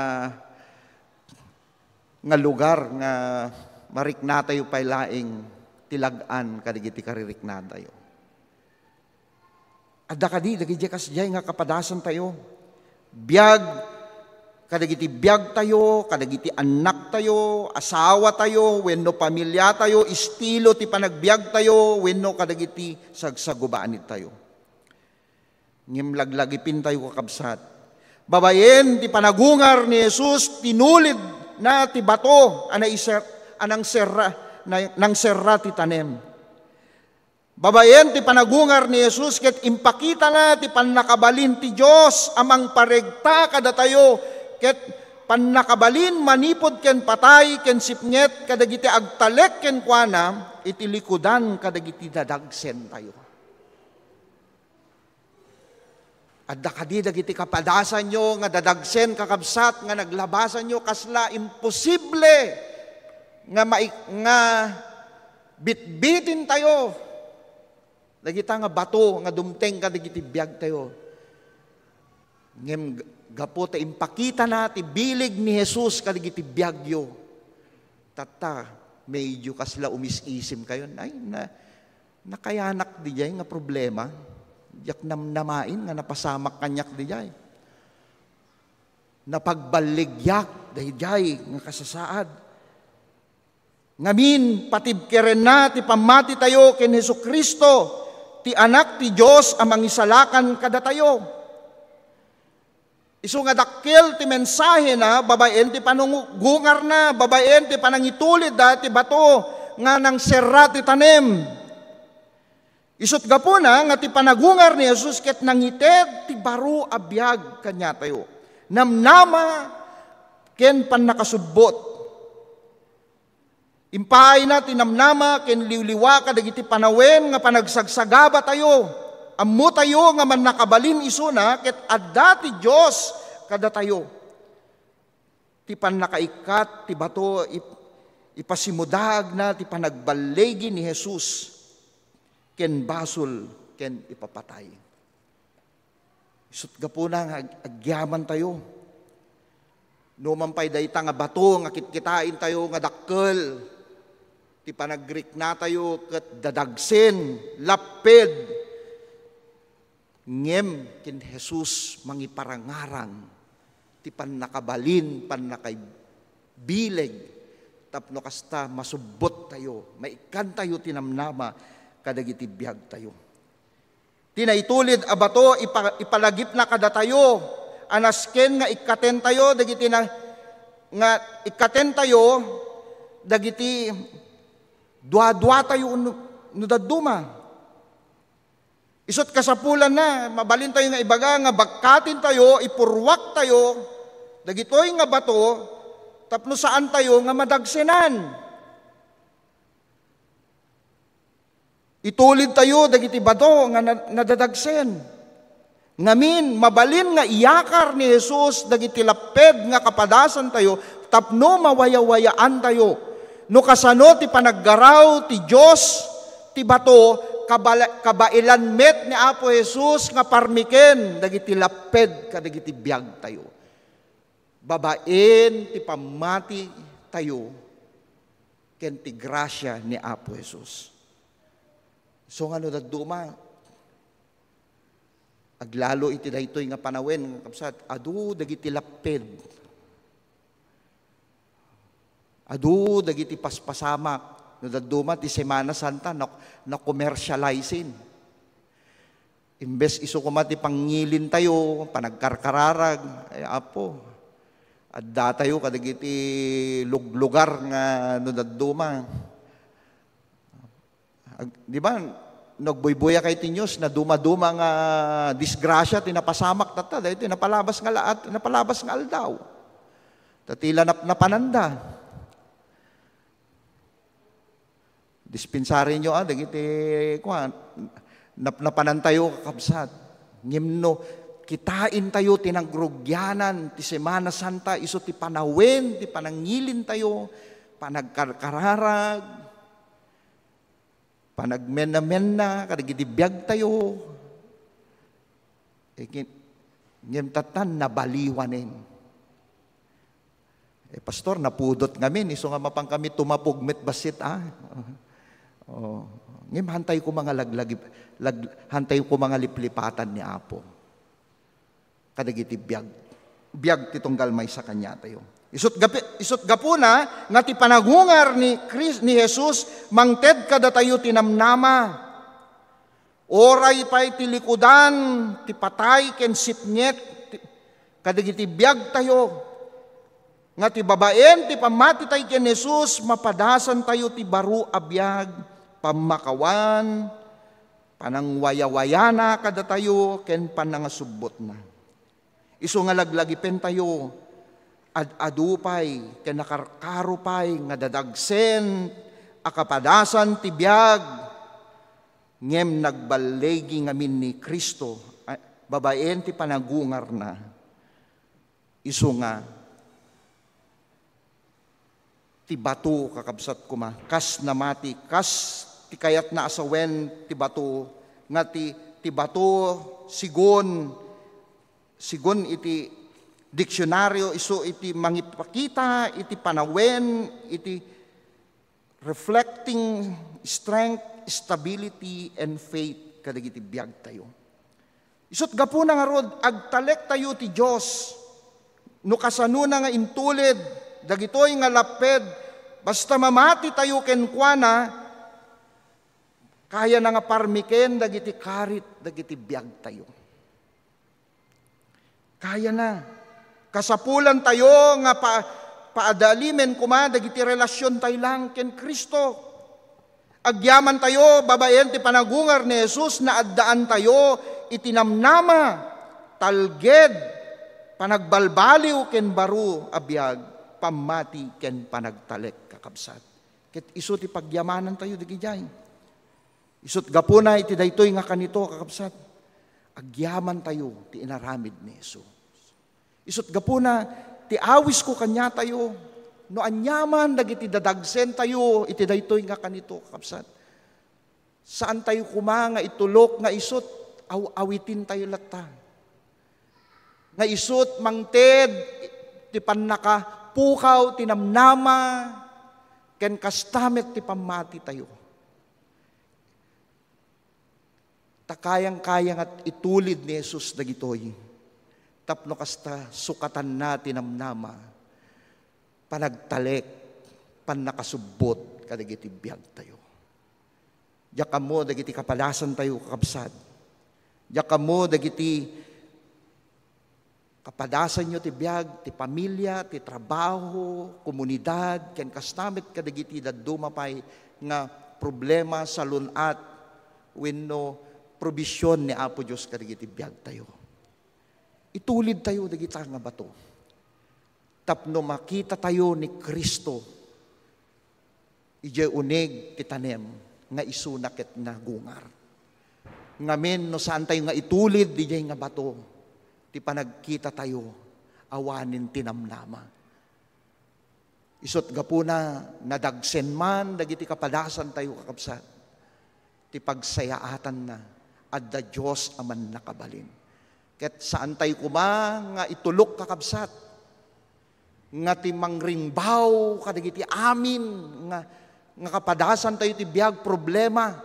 nga lugar nga mariknatayo pay laeng ti lag-an kadagiti kaririknatayo. Adda kadi dagiti kasdiay nga kapadasantayo? Biag, kadagiti biagtayo, kadagiti annaktayo, asawatayo, wenno pamiliatayo, estilo ti panagbiagtayo, wenno kadagiti sagsagubaantayo. Ngem laglagipintayo, kakabsat. Babaen ti panagungar ni Jesus, tinulidna ti bato a naiser-, a nangserra, na-, nangserra ti tanem. Babaen ti panagungar ni Jesus ket impakitana ti pannakabalin ti Dios a mangparegta kadatayo ket pannakabalin manipud ken patay ken sipnget kadagiti agtalek kenkuana iti likudan kadagiti dadagsentayo. Adda kadi dagiti kapadasanyo nga dadagsen, kakabsat, nga naglabasanyo kasla imposible nga mai-, nga bitbitintayo dagita nga bato nga dumteng kadagiti biagtayo. Ngem g-, gapu ta impakitana ti bileg ni Jesus kadagiti biagyo, tatta, medyo kasla umis-isimkayon. Ay, na, nakayanak diay nga problema. Diak namnamaen nga napasamak kaniak diay. Napagballigiak daydiay nga kasasaad. Ngamin, patibkerenna ti pammatitayo ken Jesu-Cristo, ti Anak ti Dios a Mangisalakan kadatayo. Isu nga dakkel ti mensahena, babaen ti panungungarna, babaen ti panangitulidda ti bato nga nangserra ti tanem. Isut' gapuna nga ti panagungar ni Jesus ket nangited ti baro a biag kaniatayo. Namnama ken pannakasubbot. Impaayna ti namnama ken liwliwa kadagiti panawen nga panagsagsagabatayo. Ammotayo nga mannakabalin isuna ket adda ti Dios kadatayo. Ti pannakaikkat ti bato ip-, ipasimudaagna ti panagballigi ni Jesus ken basol ken ipapatay. Isut' gapuna nga ag-, agyamantayo. Numan pay dayta nga bato nga kitkitaentayo nga dakkel, ti panagriknatayo ket dadagsen, lapped. Ngem ken Jesus mangiparangarang ti pannakabalin, pannakaibileg, tapno kasta masubbottayo, maikkantayo ti namnama kadagiti biagtayo. Ti naitulid a bato, ipa-, ipalagipna kadatayo, a nasken nga ikkatentayo dagiti na-, nga ikkatentayo dagiti duaduatayo no, no dadduma. Isut' kasapulanna, mabalintayo nga ibaga nga bakkatintayo, ipurruaktayo dagitoy nga bato tapno saantayo nga madagsenan. Itulidtayo dagiti bato nga na-, nadadagsen. Ngamin, mabalin nga iyakar ni Jesus dagiti lapped nga kapadasantayo tapno mawayawayaantayo. No kasano ti panaggaraw ti Dios ti bato, kabala-, kabaelan met ni Apo Jesus nga parmiken dagiti lapped kadagiti biagtayo. Babaen ti pammati tayo ken ti grasia ni Apo Jesus. So nga no dadduma, aglalo iti daytoy nga panawen, nga kabsat, adu dagiti lapped. Adu dagiti paspasamak. No dadduma ti Semana Santa, na, na-commercializing. Imbes isu koma ti pangngilin tayo, panagkarkararag, ay, Apo, adda tayo kadagiti luglugar nga no dadduma. Ag-, di ba, nagbuybuya kay ti news na duma-duma nga disgrasya ti napasamak tatta, dahil ti napalabas nga laat, napalabas nga aldaw. Ta tila nap-, napananda. Dispensarinyo, ah, dagiti, kuan, nap-, napanantayo, kakabsat. Ngem no, kitain tayo ti nagrugianan ti Semana Santa, isu ti panawen, ti panangilin tayo, panagkarkararag, panagmenna-menna kadagiti biag tayo. Eh, ngem, ngem tattan, nabaliwanen. Eh, Pastor, napudot ngamin, isu nga mapan kami tumapog met bassit, ah. Oh. Ngem hantay ko mga laglagi, lag-, hantay ko mga liplipatan ni Apo. Kadagiti biag. Biag ti tunggal maysa kaniatayo. Isut gapi-, isut gapuna nga ti panagungar ni Chris-, ni Jesus mangted kadatayo ti namnama. Uray pay ti likudan ti patay ken sipnget ti, kadagiti biagtayo, nga ti babaen ti pammatitayo ken Jesus, mapadasantayo ti baro a biag, pammakawan, panangwayawayana kadatayo ken panangasubbotna. Isu nga laglagipentayo, ad-adu pay ken nakarkaro pay nga dadagsen a kapadasan ti biag, ngem nagballigi ngamin ni Cristo, a, babaen ti panagungarna. Isu nga ti bato, kakabsat koma, kas namati, kas ti kayatna a sawen ti bato, nga ti, ti bato, sigun, sigun iti diksionaryo, isu iti mangipakita iti panawen, iti reflecting strength, stability, and faith kadagiti biagtayo. Isut gapuna ngarud, agtalektayo ti Dios no kasanona nga intulid dagitoy nga lapped, basta mamatitayo kenkuana, kayana nga parmiken dagiti karit dagiti biagtayo. Kayana. Kasapulantayo nga pa-, paadalimen koma dagiti relasiontayo lang ken Cristo. Agyamantayo babaen ti panagungar ni Jesus, naaddaantayo iti namnama, talged, panagbalbaliw ken baro a biag, pammati ken panagtalek, kakabsat. Ket isu ti pagyamanantayo dagidiay. Isut gapuna iti daytoy nga kanito, kakabsat, agyamantayo ti inaramid ni Jesus. Isut gapuna ti awisko kaniatayo, no aniaman dagiti dadagsentayo iti daytoy nga kanito, kakabsat. Saantayo koma nga itulok nga isut, aw-, awitintayo latta. Nga isut mangted ti pannakapukaw ti namnama, ken kasta met ti pammatitayo. Ta kayang-kayang nga itulid ni Jesus dagitoy. Tapno kasta, sukatanna ti namnama, panagtalek, pannakasubbot kadagiti biagtayo. Diak ammo dagiti kapadasantayo, kakabsat. Diak ammo dagiti kapadasanyo ti biag, ti pamilya, ti trabaho, komunidad, ken kasta met kadagiti dadduma pay nga problema, salun-at, wenno probision ni Apo Dios kadagiti biagtayo. Itulidtayo dagita nga bato tapno makitatayo ni Cristo idiay uneg ti tanem nga isuna ket nagungar. Ngamin, no saantayo nga itulid idiay nga bato, ti panagkitatayo awanen ti namnama. Isut gapuna, nadagsen man dagiti kapadasantayo, kakabsat. ti pagsayaatanna, adda Dios a mannakabalin. Ket saantayo koma nga itulok, kakabsat, nga ti mangringbaw kadagiti amin nga, nga kapadasantayo ti biag, problema.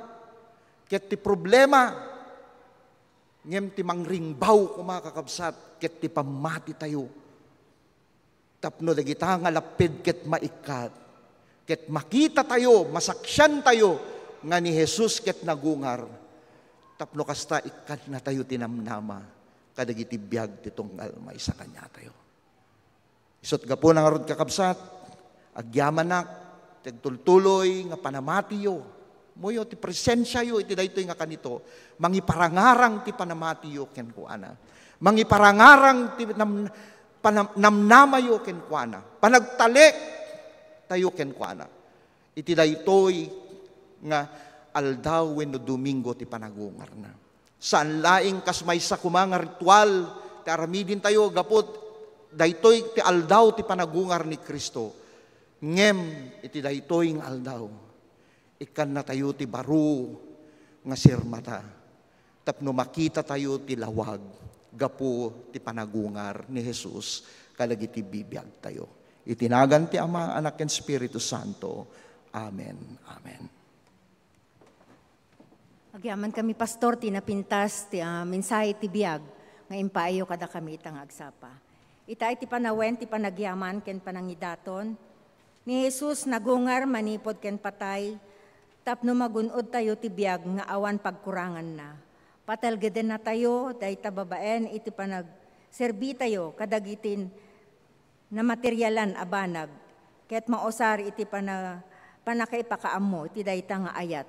Ket ti problema, ngem ti mangringbaw koma, kakabsat, ket ti pammatitayo. Tapno dagita nga lapped ket maikkat, ket makitatayo, masaksiantayo nga ni Jesus ket nagungar. Tapno kasta, ikkannatayo ti namnama kadagiti biag ti tunggal maysa kaniatayo. Isut' gapuna ngarud, kakabsat, agyamanak ti agtultuloy nga panamatiyo. Muyo ti presensiayo iti daytoy nga kanito, mangiparangarang ti panamatiyo kenkuana. Mangiparangarang ti nam-, panam-, namnamayo kenkuana. Panagtalek tayo kenkuana iti daytoy nga aldaw wenno Domingo ti panagungarna. Saan laeng kas maysa koma nga ritual ti aramidentayo gapu daytoy ti aldaw ti panagungar ni Cristo. Ngem iti daytoy nga aldaw, ikkannatayo ti baro nga sirmata tapno makitatayo ti lawag gapu ti panagungar ni Jesus kadagiti bibiagtayo. Iti nagan ti Ama, Anak, ken Espiritu Santo. Amen. Amen. Agyamankami, Pastor, ti napintas ti, ah, mensahe ti biag nga impaayyo kadakami ita nga agsapa. Ita iti panawen ti panagyaman ken panangidaton ni Jesus, nagungar manipud ken patay tapno magun-odtayo ti biag nga awan pagkuranganna. Patalgedennatayo dayta babaen iti panagserbitayo kadagiti namaterialan a banag, ket mausar iti pana-, pannakaipakaammo iti dayta nga ayat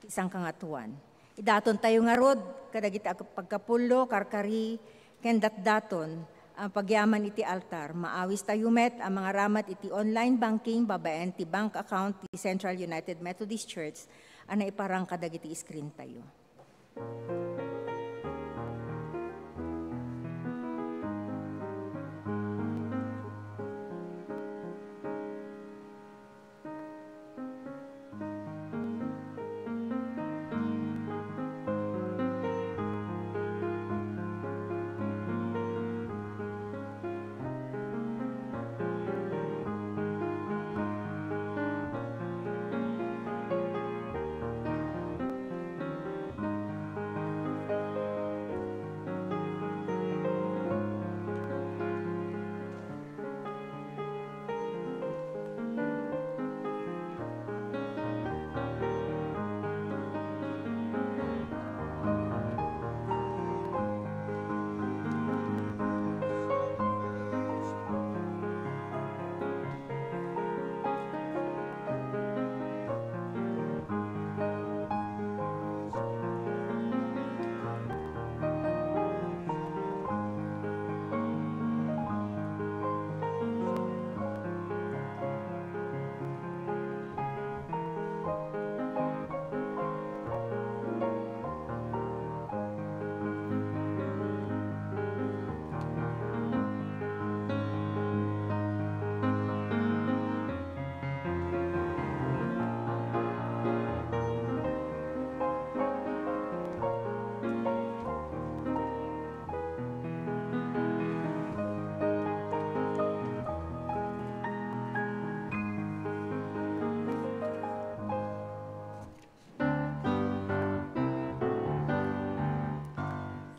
ti Sangkangatuan. Idatontayo ngarud kadagiti ag-, pagkapullo, karkari, ken datdaton a pagyaman iti altar. Maawistayo met a mangaramat iti online banking babaen ti bank account ti Central United Methodist Church a naiparang kadagiti screen tayo.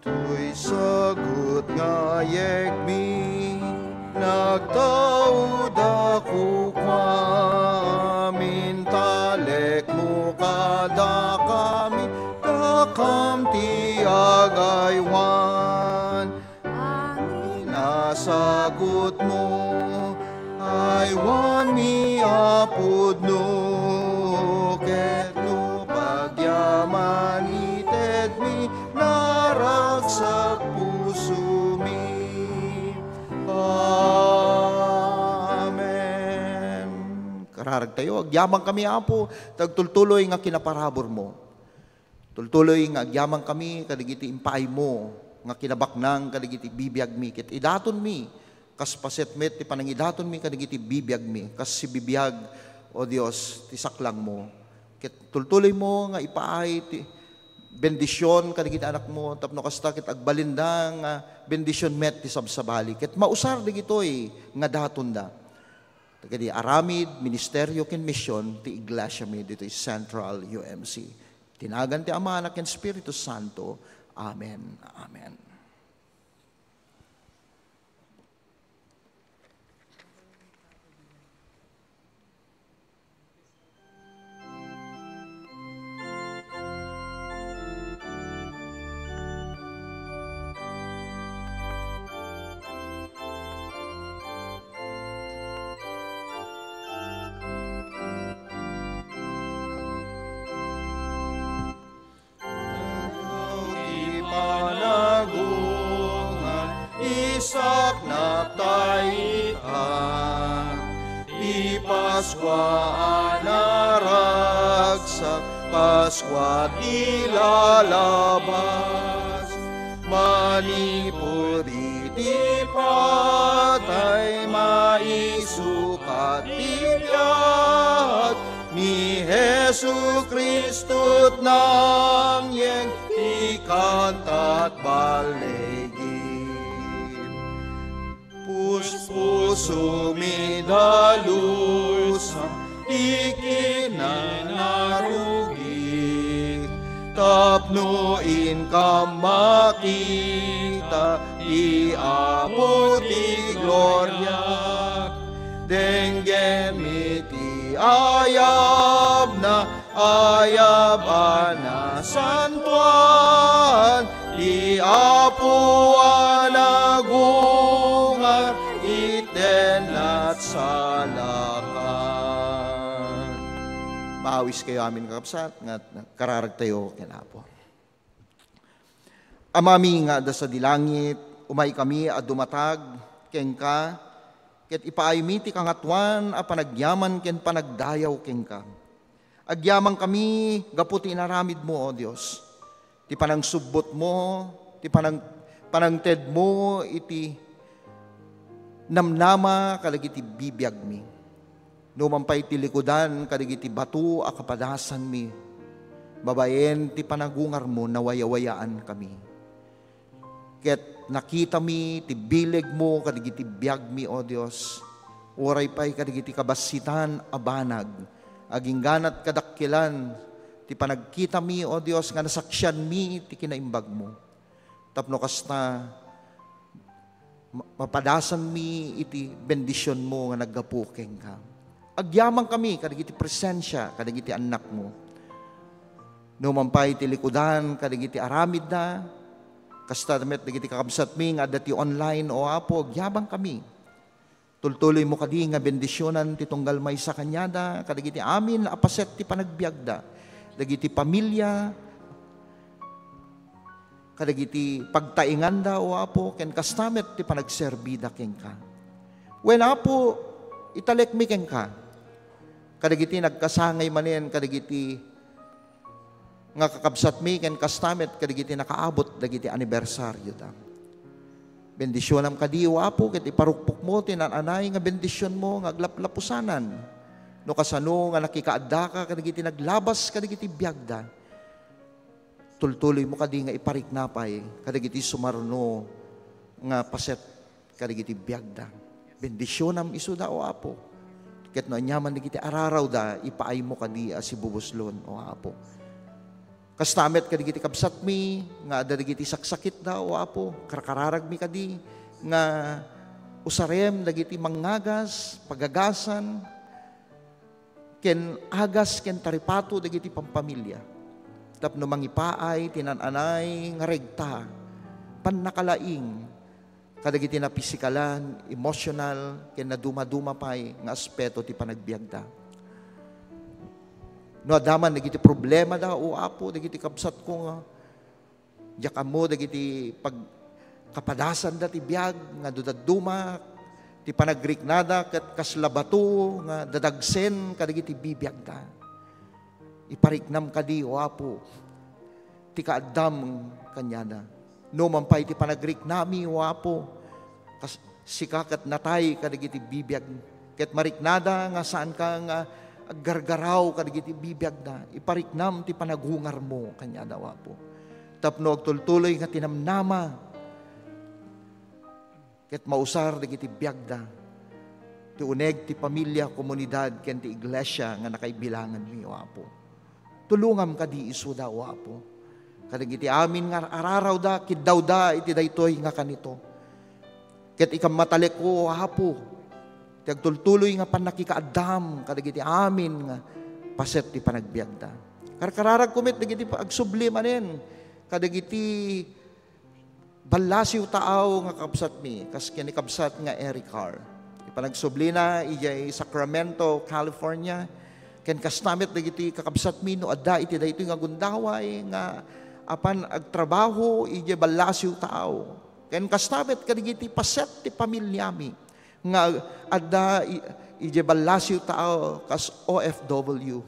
Toy sagut nga yegmi, nagtaud a kukuam, intalekmo kadakami, dakam ti agaywan. Amin a sagutmo, aywanmi a pudno, ket no pagyaman itedmi, naragsak pusomi. Amen. Kararagtayo, agyamankami, Apo, ta agtultuloy nga kinaparaburmo. Tultuloy nga agyamankami kadagiti impaaymo nga kinabaknang kadagiti bibiagmi, ket idatonmi kas paset met ti panangidatonmi kadagiti bibiagmi, kas sibibiag, O Dios, ti saklangmo. Ket tultuloymo nga ipaay ti bendision kadagiti anakmo, tapno kasta ket agbalinda nga bendision met ti sabsabali. Ket mausar dagitoy nga datonda. Dagiti aramid, ministerio, ken mision ti iglesiami ditoy Central U M C. Ti nagan ti Ama, Anak, ken Espiritu Santo. Amen. Amen. Ti panagungar, isaknap ta ita. Ti Paskua a naragsak, Paskua ti lalabas. Manipud iti patay, maisukat ti biag. Ni Jesu-Cristo ti nangyeg ti kantat balligit. Puspusomi dalusan ti kinanarugik, tapno inkam makita ti Apo ti gloria. Denggem iti ayabna, ayab a nasantoan, ti Apo a nagungar, itden la't salakan. Maawiskayo amin, kakabsat, nga kararagtayo ken Apo. Amami nga adda sadi langit, umaykami a dumatag kenka, ket ipaaymi ti kangatoan a panagyaman ken panagdayaw kenka. Agyamankami gapu ti inaramidmo, O Dios, ti panangsubbotmo, ti panang-, panangtedmo iti namnama kadagiti bibiagmi. Numan pay ti likudan kadagiti bato a kapadasanmi, babaen ti panagungarmo, nawayawayaankami. Ket nakitami ti bilegmo kadagiti biagmi, O Dios, uray pay kadagiti kabassitan a banag, agingganat kadakkelan ti panagkitami, O Dios, nga nasaksianmi ti kinaimbagmo. Tapno kasta, ma-, mapadasanmi iti bendisionmo nga naggapu kenka. Agyamankami kadagiti presensia kadagiti annakmo. Numan pay ti likudan kadagiti aramidda, kasta met dagiti kakabsatmi nga adda ti online, O Apo, agyamankami. Tultuloymo kadi nga bendisionan ti tunggal maysa kaniada, kadagiti amin a paset ti panagbiagda, dagiti pamilia, kadagiti pagtainganda, O Apo, ken kasta met ti panagserbida kenka. Wen, Apo, italekmi kenka kadagiti nagkasangay manen kadagiti nga kakabsatmi ken kasta met kadagiti nakaabot dagiti anibersarioda. Bendisionam kadi, O Apo, ket iparukpokmo ti naan-anay nga bendisionmo nga aglaplapusanan. No kasano nga nakikaaddaka kadagiti naglabas kadagiti biagda, tultuloymo kadi nga iparikna pay kadagiti sumarno nga paset kadagiti biagda. Bendisionam isuda, O Apo. Ket no aniaman dagiti ararawda, ipaaymo kadi a sibubuslon, O Apo. Kasta met kadagiti kabsatmi nga adda dagiti saksakitda, O Apo. Karkararagmi kadi nga usarem dagiti mangngagas, pagagasan, ken agas ken taripato dagiti pampamilia, tapno mangipaay ti naan-anay nga regta, pannakalaing kadagiti napisikalan, emosyonal, ken nadumaduma pay nga aspeto ti panagbiagda. No adda man dagiti problemada, O Apo, dagiti kabsatko nga diak ammo dagiti pagkapadasanda ti biag nga dudadduma, ti panagriknada ket kasla bato nga dadagsen kadagiti bibiagda. Ipariknam kadi, O Apo, ti kaaddam kaniada. Numan pay ti panagriknami, O Apo, kas-, sika ket natay kadagiti bibiag, ket mariknada nga saanka nga aggargaraw kadagiti bibiagda, ipariknam ti panagungarmo kaniada, O Apo. Tapno agtultuloy nga tinamnama, ket mausar dagiti biagda, ti uneg ti pamilia, komunidad, ken ti iglesia nga nakaibilanganmi, O Apo. Tulongam kadi isuda, O Apo. Kadagiti amin nga ararawda, kiddawda iti daytoy nga kanito. Ket ikam matalekko, O Apo, ti agtultuloy nga pannakikaaddam kadagiti amin nga paset ti panagbiagda. Karkararagko met dagiti agsubli manen kadagiti ballasiw taaw nga kakabsatmi, kas ken ni kabsat nga Eric Carr. Ti panagsublina idiay Sacramento, California, ken kasta met dagiti kakabsatmi no adda iti daytoy nga gundaway nga apan agtrabaho idiay ballasiw taaw. Ken kasta met kadagiti paset ti pamiliami nga adda i-, idiay ballasiw taaw kas O F W.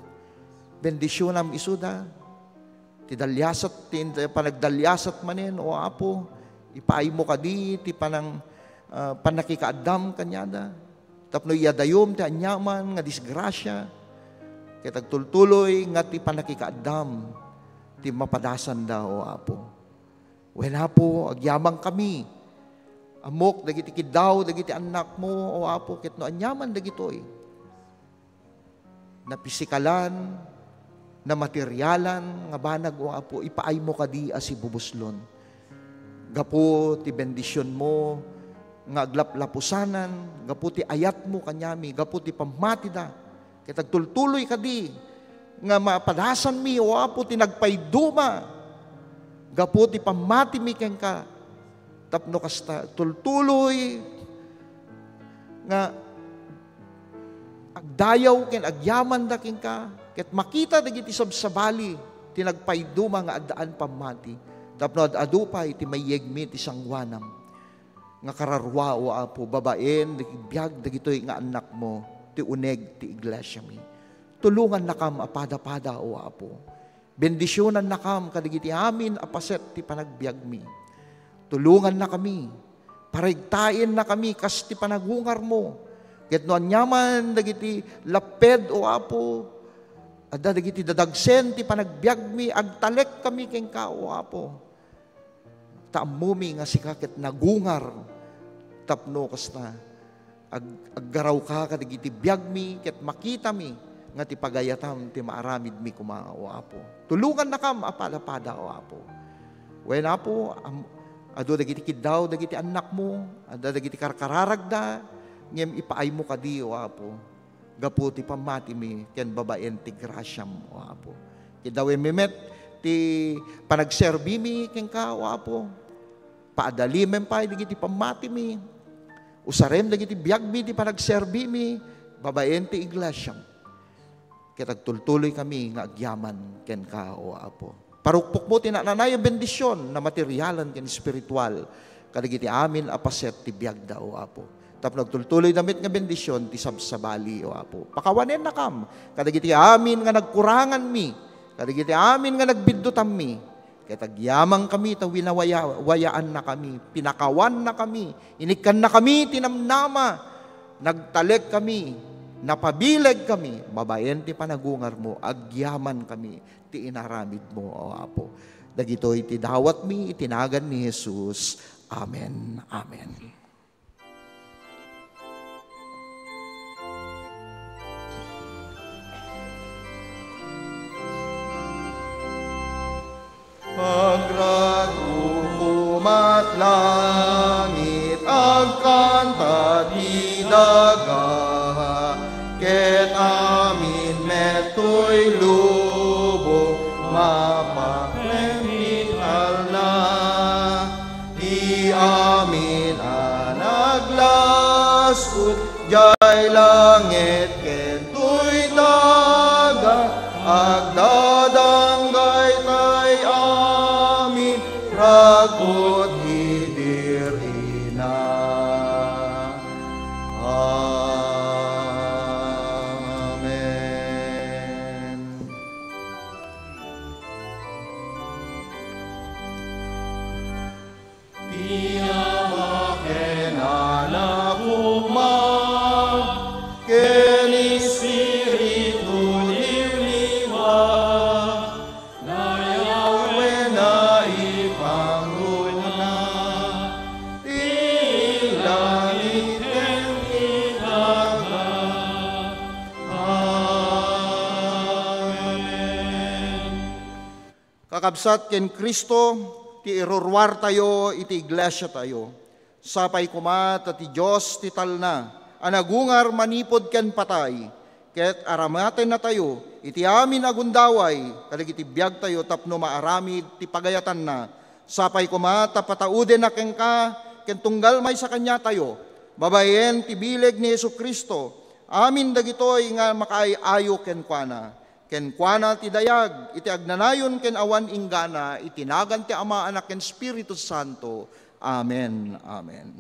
Bendisionam isuda. Ti daliasat, ti, ti panagdaliasat manen, O Apo, ipaaymo kadi ti panang-, ah, pannakikaaddam kaniada. Tapno iyadayom ti aniaman nga disgrasia, ket agtultuloy nga ti pannakikaaddam ti mapadasanda, O Apo. Wen, Apo, agyamankami. Ammok dagiti kiddaw dagiti annakmo, O Apo, ket no aniaman dagitoy, napisikalan, namaterialan nga banag, O Apo, ipaaymo kadi a sibubuslon. Gapu ti bendisionmo nga aglaplapusanan, gapu ti ayatmo kaniami, gapu ti pammatida, ket agtultuloy kadi nga mapadasanmi, O Apo, ti nagpayduma, gapu ti pammatimi kenka, tapno kasta, tultuloy nga agdayaw ken agyamanda kenka, ket makita dagiti sabsabali ti nagpayduma nga addaan pammati, tapno ad-adu pay ti mayegmi ti sangoanam nga kararua, O Apo, babaen dagiti biag dagitoy nga annakmo, ti uneg ti iglesiami. Tulongannakam a pada-pada, O Apo. Bendisionannakam kadagiti amin a paset ti panagbiagmi. Tulongannakami, paregtaennakami kas ti panagungarmo. Ket no aniaman dagiti lapped, O Apo, adda dagiti dadagsen ti panagbiagmi, agtalekkami kenka, O Apo. Ta ammomi nga sika ket nagungar tapno kasta ag-, aggarawka kadagiti biagmi ket makitami nga ti pagayatam ti maaramidmi koma, O Apo. Tulongannakam a pada-pada, O Apo. Wen, Apo, am-, adu dagiti kiddaw dagiti annakmo, adda dagiti karkararagda, ngem ipaaymo kadi, O Apo, gapu ti pammatimi ken babaen ti grasiam, O Apo. Kiddawenmi met ti panagserbimi kenka, O Apo. Paadalimem pay dagiti pammatimi. Usarem dagiti biagmi ti panagserbimi babaen ti iglesiam. Ket agtultuloykami nga agyaman kenka, O Apo. Parukpokmo ti naan-anay a bendision, namaterialan ken espiritual, kadagiti amin a paset ti biagda, O Apo. Tapno agtultuloyda met nga bendision ti sabsabali, O Apo. Pakawanennakam kadagiti amin nga nagkuranganmi, kadagiti amin nga nagbiddutammi. Ket agyamankami ta winawaya-, wayaannakami, pinakawannakami, inikkannakami ti namnama, nagtalekkami, napabilegkami, babaen ti panagungarmo, agyamankami ti inaramidmo, O Apo. Dagitoy ti dawatmi iti nagan ni Jesus. Amen. Amen. Agrago komat langit, agkanta ti daga, ket amin met toy lubong, mapakleng ti talna. Ti amin a naglas-od, jay langit ken toy daga, agdadanggay tay amin, ragut idi rina. Amen. Ti Ama ken Anak koma ken Espiritu Kakabsat ken Cristo ti iruruartayo iti iglesiatayo. Sapay koma ta ti Dios ti talna a nagungar manipud ken patay, ket aramatennatayo iti amin a gundaway kadagiti biagtayo tapno maaramid ti pagayatanna. Sapay koma ta pataudenna kenka ken tunggal maysa kaniatayo, babaen ti bileg ni Jesu-Cristo, amin dagitoy nga makaay-ayo kenkuana. Kenkuana ti dayag iti agnanayon ken awan inggana, iti nagan ti Ama, Anak, ken Espiritu Santo. Amen. Amen.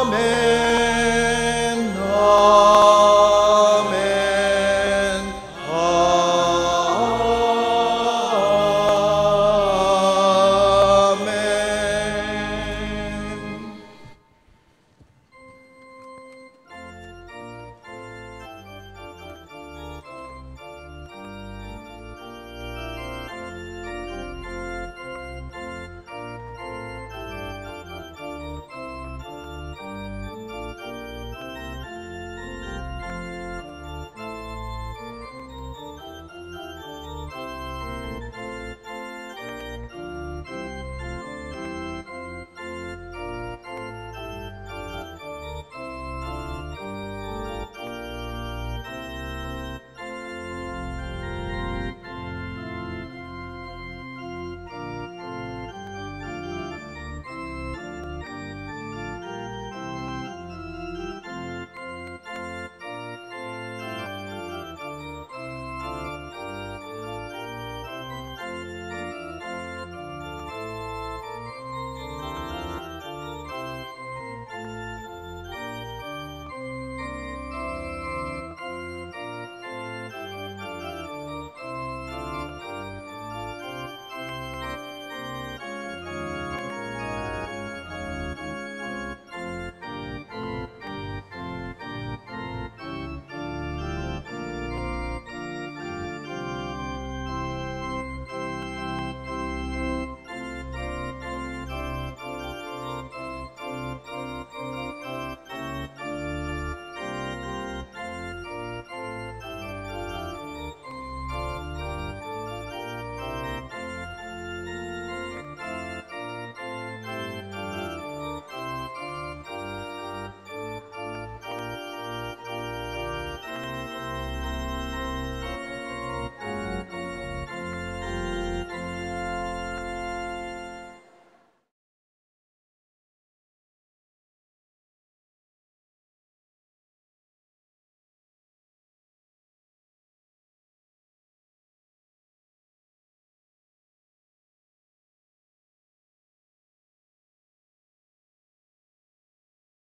Amen.